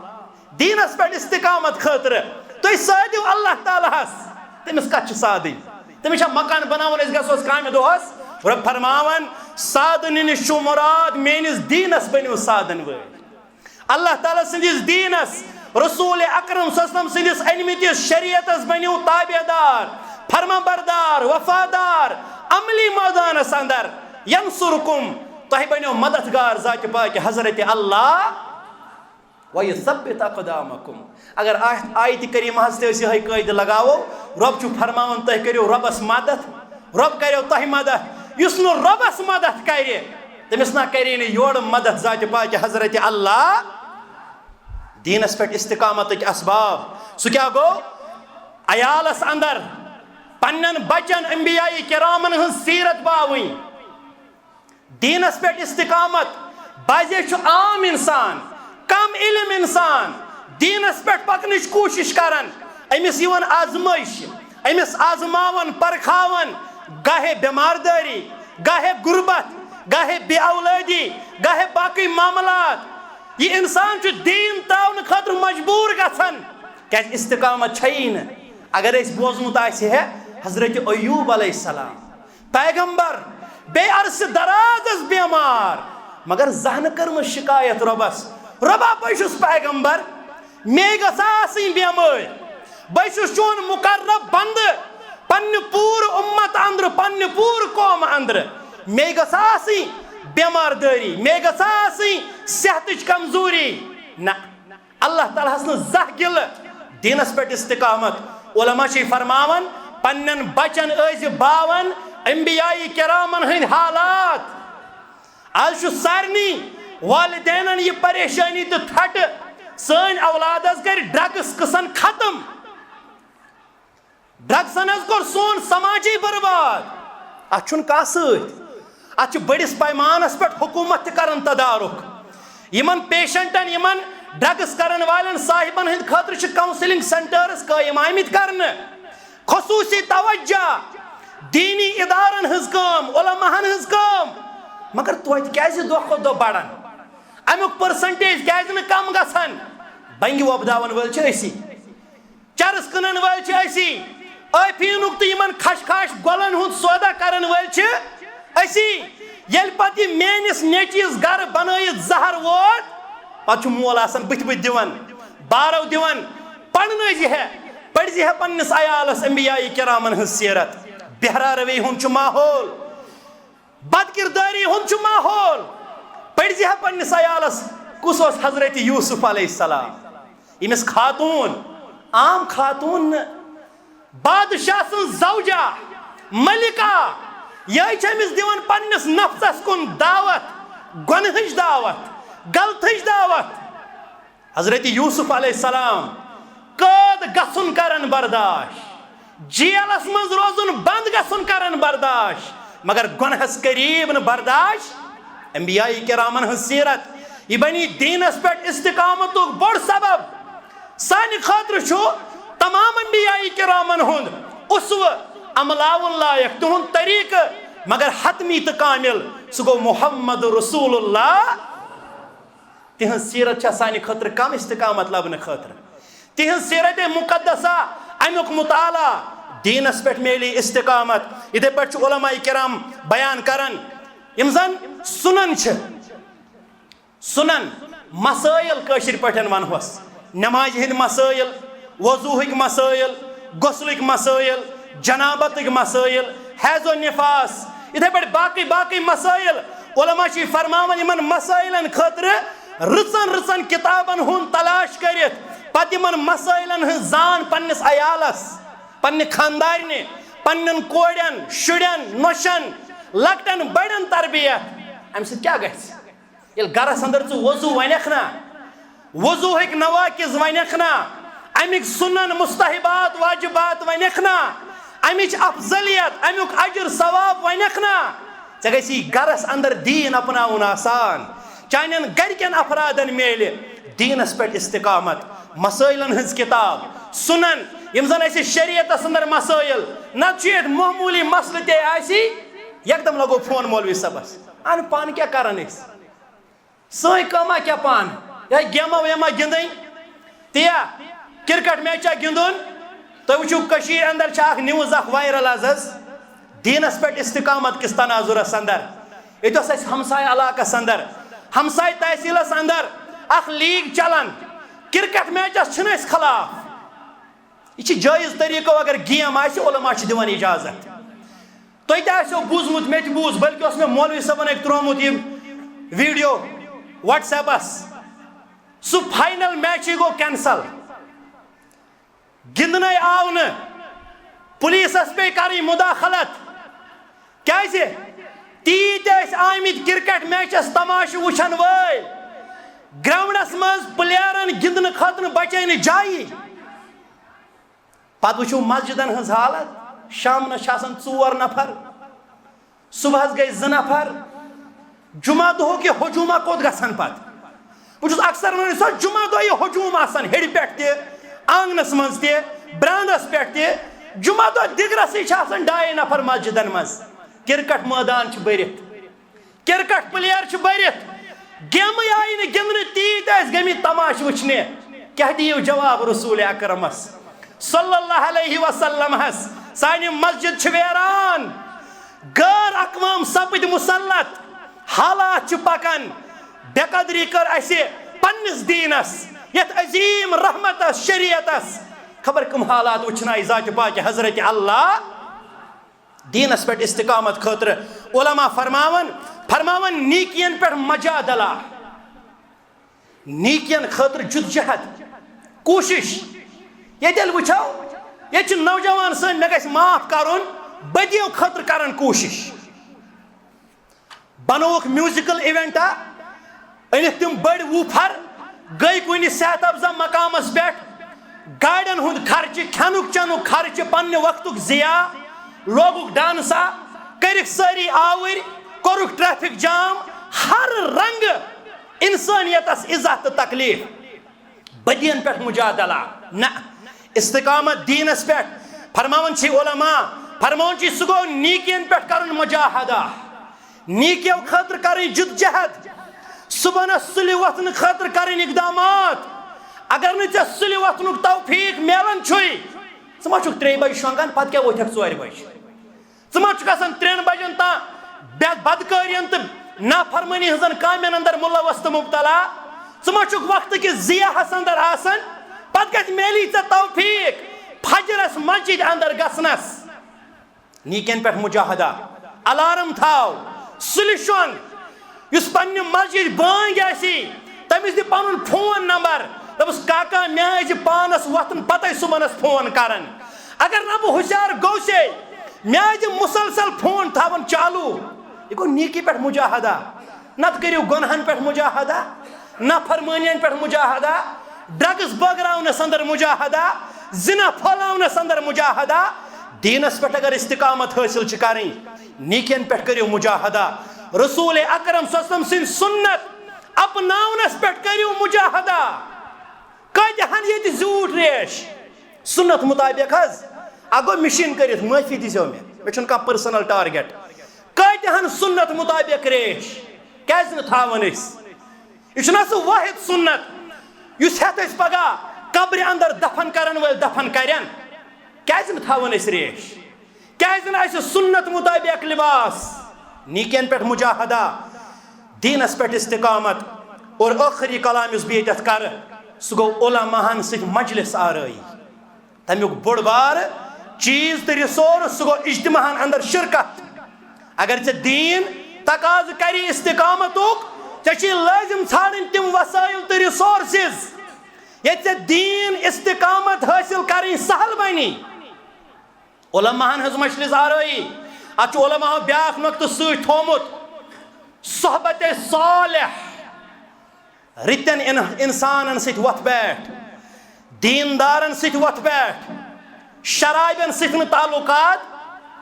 دیٖنَس پٮ۪ٹھ استقامت خٲطرٕ تُہۍ سادِو اللہ تعالیٰ ہَس، تٔمِس کَتھ چھِ سادٕنۍ؟ تٔمِس چھا مکان بناوُن، أسۍ گژھوس کامہِ دۄہَس؟ رۄب فرماوان، سادٕنہٕ نِش چھُ مُراد، میٲنِس دیٖنَس بٔنِو سادَن وٲلۍ۔ اللہ تعالیٰ سٕنٛدِس دیٖنَس، رسول اکرم صلی اللہ علیہ وسلم سٕنٛدِس أنمٕتِس شریعتس بٔنِو تابع دار، فرما بردار، وفادار، عملی مٲدانس اندر۔ ینصرکم، تۄہہِ بٔنِو مددگار ذاتِ پاکہِ حضرت اللہ۔ ویثبت اقدامکم۔ اگر آیت، آیتِ کریمہ ہس تہِ أسۍ یِہوٚے قٲعدٕ لگاوو، رۄب چھُ فرماوان، تُہۍ کٔرِو رۄبس مدد، رۄب کریو تۄہہِ مدد۔ یُس نہٕ رۄبس مدد کرِ، تٔمِس نہ کرے نہٕ یورٕ مدد ذاتِ پاکہِ حضرت اللہ۔ دیٖنس پٮ۪ٹھ استقامتٕکۍ اسباب، سُہ کیٛاہ گوٚو؟ عیالس اندر پننٮ۪ن بچن انبیاء کرامن ہٕنٛز سیرت باوٕنۍ۔ دیٖنس پٮ۪ٹھ استقامت، بعضے چھُ عام انسان، کم علم انسان دیٖنس پٮ۪ٹھ پکنٕچ کوٗشش کران، أمِس یِوان آزمٲیش، أمِس آزماوان، پرکھاوان، گاہے بٮ۪مار دٲری، گاہے غربت، گاہے بے اولٲدی، گاہے باقٕے معاملات۔ یہِ انسان چھُ دیٖن ترٛاونہٕ خٲطرٕ مجبوٗر گژھان، کیازِ استقامت چھیی نہٕ۔ اگر أسۍ بوزمُت آسہِ ہے حضرت ایوب علیہ السلام، پیغمبر، بیٚیہِ عرصہٕ درازس بیمار، مگر زانٛہہ نہٕ کٔرمٕژ شکایت رۄبس، "رۄبا، بہٕ چھُس پیغمبر، مے گژھِ آسٕنۍ بیمٲرۍ، بہٕ چھُس چون مقرب بندٕ، پننہِ پوٗرٕ اُمت اندرٕ، پننہِ پوٗرٕ قوم اندرٕ، مے گژھِ آسٕنۍ بیمار دٲری، مے گژھِ آسٕنۍ صحتٕچ کمزوری۔" نہ، اللہ تعالیٰ ہس نہٕ زانٛہہ گِلہٕ۔ دیٖنس پٮ۪ٹھ استقامت۔ علماء چھِ فرماوان، پننٮ۪ن بچن ٲسۍ باوان انبیاء کرامن ہٕنٛدۍ حالات۔ از چھُ سارنٕے والدینن یہِ پریشٲنی تہٕ تھٹہٕ، سٲنۍ اولاد حظ کرِ ڈرگس قٕصن ختم۔ ڈرگسن حظ کوٚر سون سماجی برباد۔ اتھ چھُنہٕ کانٛہہ سۭتۍ۔ اتھ چھُ بٔڑِس پیمانس پٮ۪ٹھ حکومت تہِ کران تدارک۔ یِمن پیشنٹن، یِمن ڈرگس کرن والٮ۪ن صاحبن ہٕنٛدِ خٲطرٕ چھِ counselling centres قٲیِم آمٕتۍ کرنہٕ۔ خصوٗصی توجہ، دیٖنی ادارن ہٕنٛز کٲم، علماہن ہٕنٛز کٲم۔ مگر توتہِ کیازِ دۄہ کھۄتہٕ دۄہ بڑان؟ امیُک percentage کیازِ نہٕ کم گژھان؟ بنگہِ وۄپداون وٲلۍ چھِ أسی۔ چرس کٕنن وٲلۍ چھِ أسی، ٲفیٖنُک تہٕ یِمن خشخاش گۄلن ہُنٛد سودا کرن وٲلۍ چھِ أسی۔ ییٚلہِ پتہٕ یہِ میٲنِس نیٚچوِس گرٕ بنٲیِتھ زہر ووت، پتہٕ چھُ مول آسان بٕتھِ بٕتھِ دِوان، بارو دِوان، "پرنٲوزِ ہے، پٔرزِ ہے پننِس عیالس انبیاء کرامن ہٕنٛز سیرت۔" بہرا روی ہُنٛد چھُ ماحول۔ بد کردٲری ہُنٛد چھُ ماحول۔ پٔرزِ ہا پننِس عیالس، کُس اوس حضرت یوسف علیہ السلام؟ ییٚمِس خاتوٗن، عام خاتوٗن نہٕ، بادشاہ سٕنٛز زوجہ، ملکہ، یہِ چھِ أمِس دِوان پننِس نفسس کُن دعوت، گۄنہٕچ دعوت، غلطٕچ دعوت۔ حضرت یوسف علیہ السلام قٲد گژھُن کرن برداش، جیلس منٛز روزُن بند گژھُن کرن برداش، مگر گۄنہس قریب نہٕ برداش۔ انبیاء کرامن ہٕنٛز سیرت، یہِ بنی دیٖنس پٮ۪ٹھ استقامتُک بوٚڑ سبب۔ سانہِ خٲطرٕ چھُ تمام انبیاء کرامن ہُنٛد اسوٕ، عملاوُن لایق تِہُنٛد طریقہٕ، مگر حتمی تہٕ کامل، سُہ گوٚو محمد رسول اللہ۔ تِہنٛز سیرت چھےٚ سانہِ خٲطرٕ کم استقامت لبنہٕ خٲطرٕ۔ تِہنٛز سیرت مقدسہ، امیُک مطالعہ، دیٖنس پٮ۪ٹھ میلی استقامت۔ یِتھے پٲٹھۍ چھُ علماء کرام بیان کران، یِم زن سنن چھِ، سنن، مسائل کٲشِر پٲٹھۍ ونہوس، نمازِ ہٕنٛدۍ مسائل، وضوٗہٕکۍ مسائل، غسلٕکۍ مسائل، جنابتٕکۍ مسائل، حیض و نفاس، یِتھے پٲٹھۍ باقٕے باقٕے مسائل۔ علماء چھِ فرماوان، یِمن مسائلن خٲطرٕ رٕژن رٕژن کِتابن ہُنٛد تلاش کٔرِتھ، پتہٕ یِمن مسائلن ہٕنٛز زان پننِس عیالس، پننہِ خاندارنہِ، پننٮ۪ن کورٮ۪ن، شُرٮ۪ن، نۄشن، لۄکٹٮ۪ن بڑٮ۪ن تربیت۔ امہِ سۭتۍ کیٛاہ گژھِ؟ ییٚلہِ گرس اندر ژٕ وضو ونکھ نا، وضوٗہٕکۍ نواقض ونکھ نا، اَمِکۍ سُنن، مستحبات، واجبات ونکھ نا، اَمِچ افضلیت، اَمیُک اجر ثواب ونکھ نا۔ ژےٚ گژھی گرس اندر دیٖن اپناوُن آسان، چانٮ۪ن گرِکٮ۪ن افرادن میلہِ دیٖنس پٮ۪ٹھ استقامت، مسٲیلن ہٕنٛز کتاب، سُنن، یِم زن اسہِ شریعتس اندر مسٲیل، نتہٕ چھُ ییٚتہِ معموٗلی مسلہٕ تہِ آسہِ، یکدم لگو فون مولوی صٲبس، اہن پانہٕ کیٛاہ کران أسۍ؟ سٲنۍ کٲمہ کیٛاہ پانہٕ؟ یا گیمہ ویمہ گِنٛدٕنۍ؟ تہِ یا کرکٹ میچہ گِنٛدُن؟ تُہۍ وٕچھِو، کٔشیٖرِ اندر چھِ اکھ news اکھ viral از حظ، دیٖنس پٮ۪ٹھ استقامت کِس تناظرس اندر۔ ییٚتہِ اوس اَسہِ ہمسایہِ علاقس اندر، ہمسایہِ تحصیلس اندر اکھ league چلان، کرکٹ میچس چھِنہٕ أسۍ خلاف۔ یہِ چھِ جٲیز طریٖقو، اگر game آسہِ، علماء چھِ دِوان اجازت۔ تۄہہِ تہِ آسیو بوٗزمُت، مےٚ تہِ بوٗز، بلکہِ اوس مےٚ مولوی صٲبن اَکہِ ترٛوومُت یہِ video WhatsApp-س۔ سُہ final match-ٕے گوٚو cancel، گِنٛدنَے آو نہٕ، پُلیٖسَس پیٚیہِ کَرٕنۍ مداخلت۔ کیٛازِ؟ تیٖتۍ ٲسۍ آمٕتۍ کرکٹ میچس تماشہٕ وٕچھن وٲلۍ، گراؤنڈس منٛز player-ن گِنٛدنہٕ خٲطرٕ بچے نہٕ جایی۔ پتہٕ وٕچھِو مسجدن ہٕنٛز حالت، شامنس چھِ آسان ژور نفر، صبحس گٔے زٕ نفر۔ جمعہ دۄہُک یہِ ہجومہ کوٚت گژھن پتہٕ؟ بہٕ چھُس اکثر ونان، یُس حظ جمعہ دۄہ یہِ ہجوم آسان، ہیٚرِ پٮ۪ٹھ تہِ، آنگنس منٛز تہِ، برانٛدس پٮ۪ٹھ تہِ، جمعہ دۄہ دِگرسٕے چھِ آسان ڈاے نفر مسجدن منٛز۔ کرکٹ مٲدان چھِ بٔرِتھ، کرکٹ player چھِ بٔرِتھ، گیمہٕ آیہِ نہٕ گِنٛدنہٕ، تیٖتۍ ٲسۍ گٔمٕتۍ تماشہٕ وٕچھنہِ۔ کیٛاہ دِیِو جواب رسول اکرمس صلی اللہ علیہ وسلمس؟ سانہِ مسجد چھِ ویران، غٲر اقوام سپٕدۍ مسلط، حالات چھِ پکان۔ بے قدری کٔر اسہِ پننِس دیٖنس، یتھ عظیٖم رحمتس، شریعتس۔ خبر کم حالات وٕچھنایہِ ذاتِ پاکہِ حضرت اللہ۔ دیٖنس پٮ۪ٹھ استقامت خٲطرٕ علماء فرماوان، فرماوان نیٖکین پٮ۪ٹھ مجادلہ، نیٖکین خٲطرٕ جدوجہد، کوٗشش۔ ییٚتہِ ییٚلہِ وٕچھو، ییٚتہِ چھِ نوجوان سٲنۍ، مےٚ گژھِ معاف کرُن، بدیو خٲطرٕ کران کوٗشش۔ بنووُکھ musical event-ا، أنِکھ تِم بٔڑۍ woofer، گٔے کُنہِ صحت افزا مقامس پٮ۪ٹھ، گاڑٮ۪ن ہُنٛد خرچہٕ، کھٮ۪نُک چٮ۪نُک خرچہٕ، پننہِ وقتُک ضیاع، لوگُکھ dance-ا، کٔرِکھ سٲری آوٕرۍ، کوٚرُکھ traffic jam، ہر رنگہٕ انسٲنیتس اِزاہ تہٕ تکلیف۔ بدین پٮ۪ٹھ مجادلہ نہ، استقامت دیٖنس پٮ۪ٹھ۔ فرماوان چھِ علماء، فرماوان چھِ سُہ گوٚو نیٖکین پٮ۪ٹھ کرُن مجاہدہ، نیٖکیو خٲطرٕ کرٕنۍ جدوجہد، صبحنس سُلہِ وۄتھنہٕ خٲطرٕ کرٕنۍ اقدامات۔ اگر نہٕ ژےٚ سُلہِ وۄتھنُک توفیق میلان چھُے، ژٕ ما چھُکھ ترٛیٚیہِ بجہِ شۄنٛگان، پتہٕ کیٛاہ وۄتھکھ ژورِ بجہِ؟ ژٕ ما چھُکھ آسان ترٛٮ۪ن بجن تام بے-، بدکٲرین تہٕ نافرمٲنی ہٕنٛزن کامٮ۪ن اندر ملوث تہٕ مبتلا؟ ژٕ ما چھُکھ وقتہٕ کِس ضیاہس اندر آسان؟ پتہٕ کتہِ میلی ژےٚ توفیق فجرس مسجد اندر گژھنس؟ نیٖکین پٮ۪ٹھ مجاہدہ، الارم تھاو، سُلہِ شۄنٛگ۔ یُس پننہِ مسجد بٲنگۍ آسی، تٔمِس دِ پنُن فون نمبر، دپُس، "کاکا، مےٚ آسہِ پانس وۄتھُن پتے صبحنس فون کران۔ اگر نہٕ بہٕ ہُشار گوٚوسے، مےٚ آسہِ مسلسل فون تھاوان چالو۔" یہِ گوٚو نیٖکی پٮ۪ٹھ مجاہدہ۔ نتہٕ کٔرِو گۄنہن پٮ۪ٹھ مجاہدہ، نافرمٲنین پٮ۪ٹھ مجاہدہ، drugs بٲگراونس اندر مجاہدہ، زنا پھٲلاونس اندر مجاہدہ۔ دیٖنس پٮ۪ٹھ اگر استقامت حٲصِل چھِ کرٕنۍ، نیٖکین پٮ۪ٹھ کٔرِو مجاہدہ۔ رسول اکرم صلی اللہ علیہ وسلم سٕنٛدۍ سُنت اپناونس پٮ۪ٹھ کٔرِو مجاہدہ۔ کٲتیٛاہن ییٚتہِ زیوٗٹھ ریش سُنت مطابق حظ؟ اکھ گوٚو مِشیٖن کٔرِتھ، معٲفی دیٖزیو مےٚ، مےٚ چھُنہٕ کانٛہہ personal target۔ کٲتیٛاہن سُنت مطابق ریش؟ کیٛازِ نہٕ تھاوان أسۍ؟ یہِ چھُنہ سُہ وٲحد سُنت یُس ہٮ۪تھ أسۍ پگاہ قبرِ اندر دفن کرن وٲلۍ دفن کرن؟ کیٛازِ نہٕ تھاوان أسۍ ریش؟ کیٛازِ نہٕ اَسہِ سُنت مطابق لباس؟ نیٖکین پٮ۪ٹھ مجاہدہ، دیٖنس پٮ۪ٹھ استقامت۔ اور ٲخری کلام یُس بہٕ ییٚتٮ۪تھ کرٕ، سُہ گوٚو علماہن سۭتۍ مجلس آرٲیی۔ تمیُک بوٚڑ بار چیٖز تہٕ resource، سُہ گوٚو اجتماعن اندر شرکت۔ اگر ژےٚ دیٖن تقاضہٕ کرِ استقامتُک، ژےٚ چھُے لٲزم ژھانڈٕنۍ تِم وسٲیل تہٕ resources، ییٚتہِ ژےٚ دیٖن استقامت حٲصِل کرٕنۍ سہل بنی۔ علماہن ہٕنٛز مجلس آرٲیی۔ اتھ چھُ علماہو بیاکھ نۄقطہٕ سۭتۍ تھوومُت، صحبت صالح۔ رٕتٮ۪ن اِن-، اِنسانن سۭتۍ وۄتھ بیٹھ، دیٖندارن سۭتۍ وۄتھ بیٹھ، شرابٮ۪ن سۭتۍ نہٕ تعلقات۔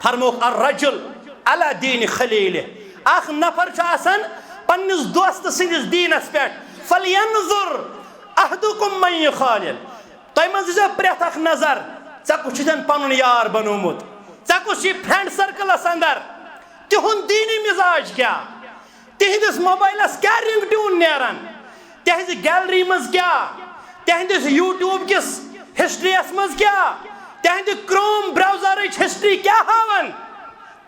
فرمووُکھ، الرجل علی دین خلیلہ۔ اکھ نفر چھُ آسان پننِس دوست سٕنٛدِس دیٖنس پٮ۪ٹھ۔ فلینظر احدکم من یخالل۔ تۄہہِ منٛز دیٖزیو پرٛٮ۪تھ اکھ نظر، ژےٚ کُس چھُتھ پنُن یار بنوومُت، ژےٚ کُس چھُے فرینڈ سرکلس اندر، تِہُنٛد دیٖنی مزاج کیٛاہ؟ تِہنٛدِس موبایلس کیٛاہ رنگ ٹیون نیران؟ تِہنٛزِ گیلری منٛز کیٛاہ؟ تِہنٛدِس یوٗٹیوب کِس ہسٹری یس منٛز کیٛاہ؟ تِہنٛدِ کروم براؤزرٕچ ہسٹری کیٛاہ ہاوان؟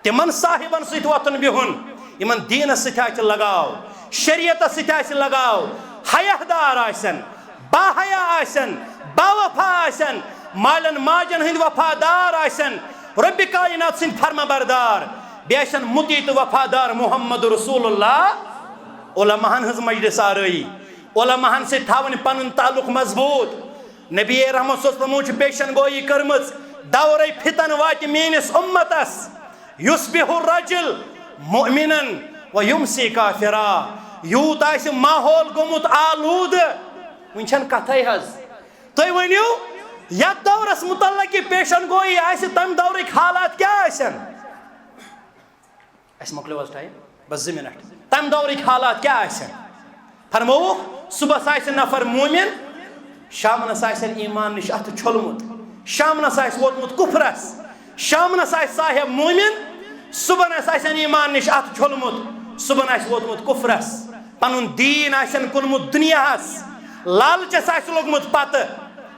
تِمن صاحبن سۭتۍ وۄتھُن بِہُن، یِمن دیٖنس سۭتۍ آسہِ لگاو، شریعتس سۭتۍ آسہِ لگاو، حیا دار آسن، باحیا آسن، باوفا آسن، مالٮ۪ن ماجن ہٕنٛدۍ وفادار آسن، رۄبِ کائنات سٕنٛدۍ فرما بردار، بیٚیہِ آسن مُطیع تہٕ وفادار محمد رسول اللہ۔ علماہن ہٕنٛز مجلس آرٲیی، علماہن سۭتۍ تھاوٕنۍ پنُن تعلق مضبوٗط۔ نبی رحمت صلی اللہ علیہ وسلمو چھِ پیشن گویی کٔرمٕژ، دورے فتن واتہِ میٲنِس اُمتس، یصبح الرجل مؤمنا و یمسی کافرا۔ یوٗت آسہِ ماحول گوٚمُت آلوٗدٕ، وٕنہِ چھنہٕ کتھے حظ۔ تُہۍ ؤنِو، یتھ دورس متعلق یہِ پیشن گویی آسہِ، تمہِ دورٕکۍ حالات کیٛاہ آسن؟ اسہِ مۄکلیو حظ ٹایم، بس زٕ منٹ۔ تمہِ دورٕکۍ حالات کیٛاہ آسن؟ فرمووُکھ، صبحس آسہِ نفر مومن، شامنس آسن ایمان نِش اتھٕ چھوٚلمُت، شامنس آسہِ ووتمُت کفرس، شامنس آسہِ صاحب مومن، صبحنس آسن ایمان نِش اتھٕ چھوٚلمُت، صبحن آسہِ ووتمُت کفرس، پنُن دیٖن آسن کُنمُت دُنیاہس، لالچس آسہِ لوٚگمُت پتہٕ۔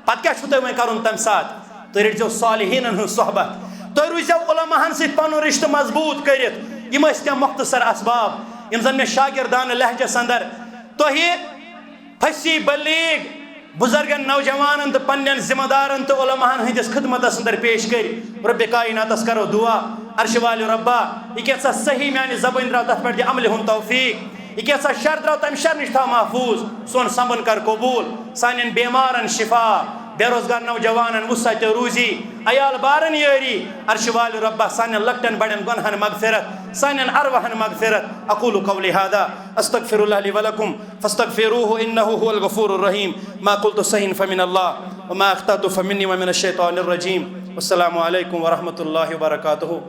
پتہٕ کیٛاہ چھُو تۄہہِ وۄنۍ کرُن تمہِ ساتہٕ؟ تُہۍ رٔٹزیو صالحیٖنن ہٕنٛز صحبت، تُہۍ روٗززیو علماہن سۭتۍ پنُن رشتہٕ مضبوٗط کٔرِتھ۔ یِم ٲسۍ کینٛہہ مختصر اسباب یِم زن مےٚ شاگردانہٕ لہجس اندر تۄہہِ پھسی بلیغ بزرگن، نوجوانن تہٕ پننٮ۪ن ذمہ دارن تہٕ علماہن ہٕنٛدِس خدمتس اندر پیش کٔرۍ۔ رۄبِ کائناتس کرو دعا، عرشہِ والہِ رۄبا، یہِ کیٛاہ سا صحیح میانہِ زبٲنۍ درٛاو، تتھ پٮ۪ٹھ دِ عملہِ ہُنٛد توفیق۔ یہِ کیٛاہ سا شر درٛاو، تمہِ شر نِش تھاو محفوٗظ۔ سون سنبن کر قبوٗل، سانٮ۪ن بیمارن شفا، بے روزگار نوجوانن وسعت روزی، عیال بارن یٲری۔ عرشہِ والہِ رۄبا، سانٮ۪ن لۄکٹٮ۪ن بڑٮ۪ن گۄنہن مغفرت، سانٮ۪ن ارواحن مغفرت۔ اقول قولی هذا استغفر الله لي ولكم فاستغفروه انه هو الغفور الرحيم۔ ما قلت صحيح فمن الله وما اخطأت فمني ومن الشيطان الرجيم۔ والسلام عليكم ورحمة الله وبركاته۔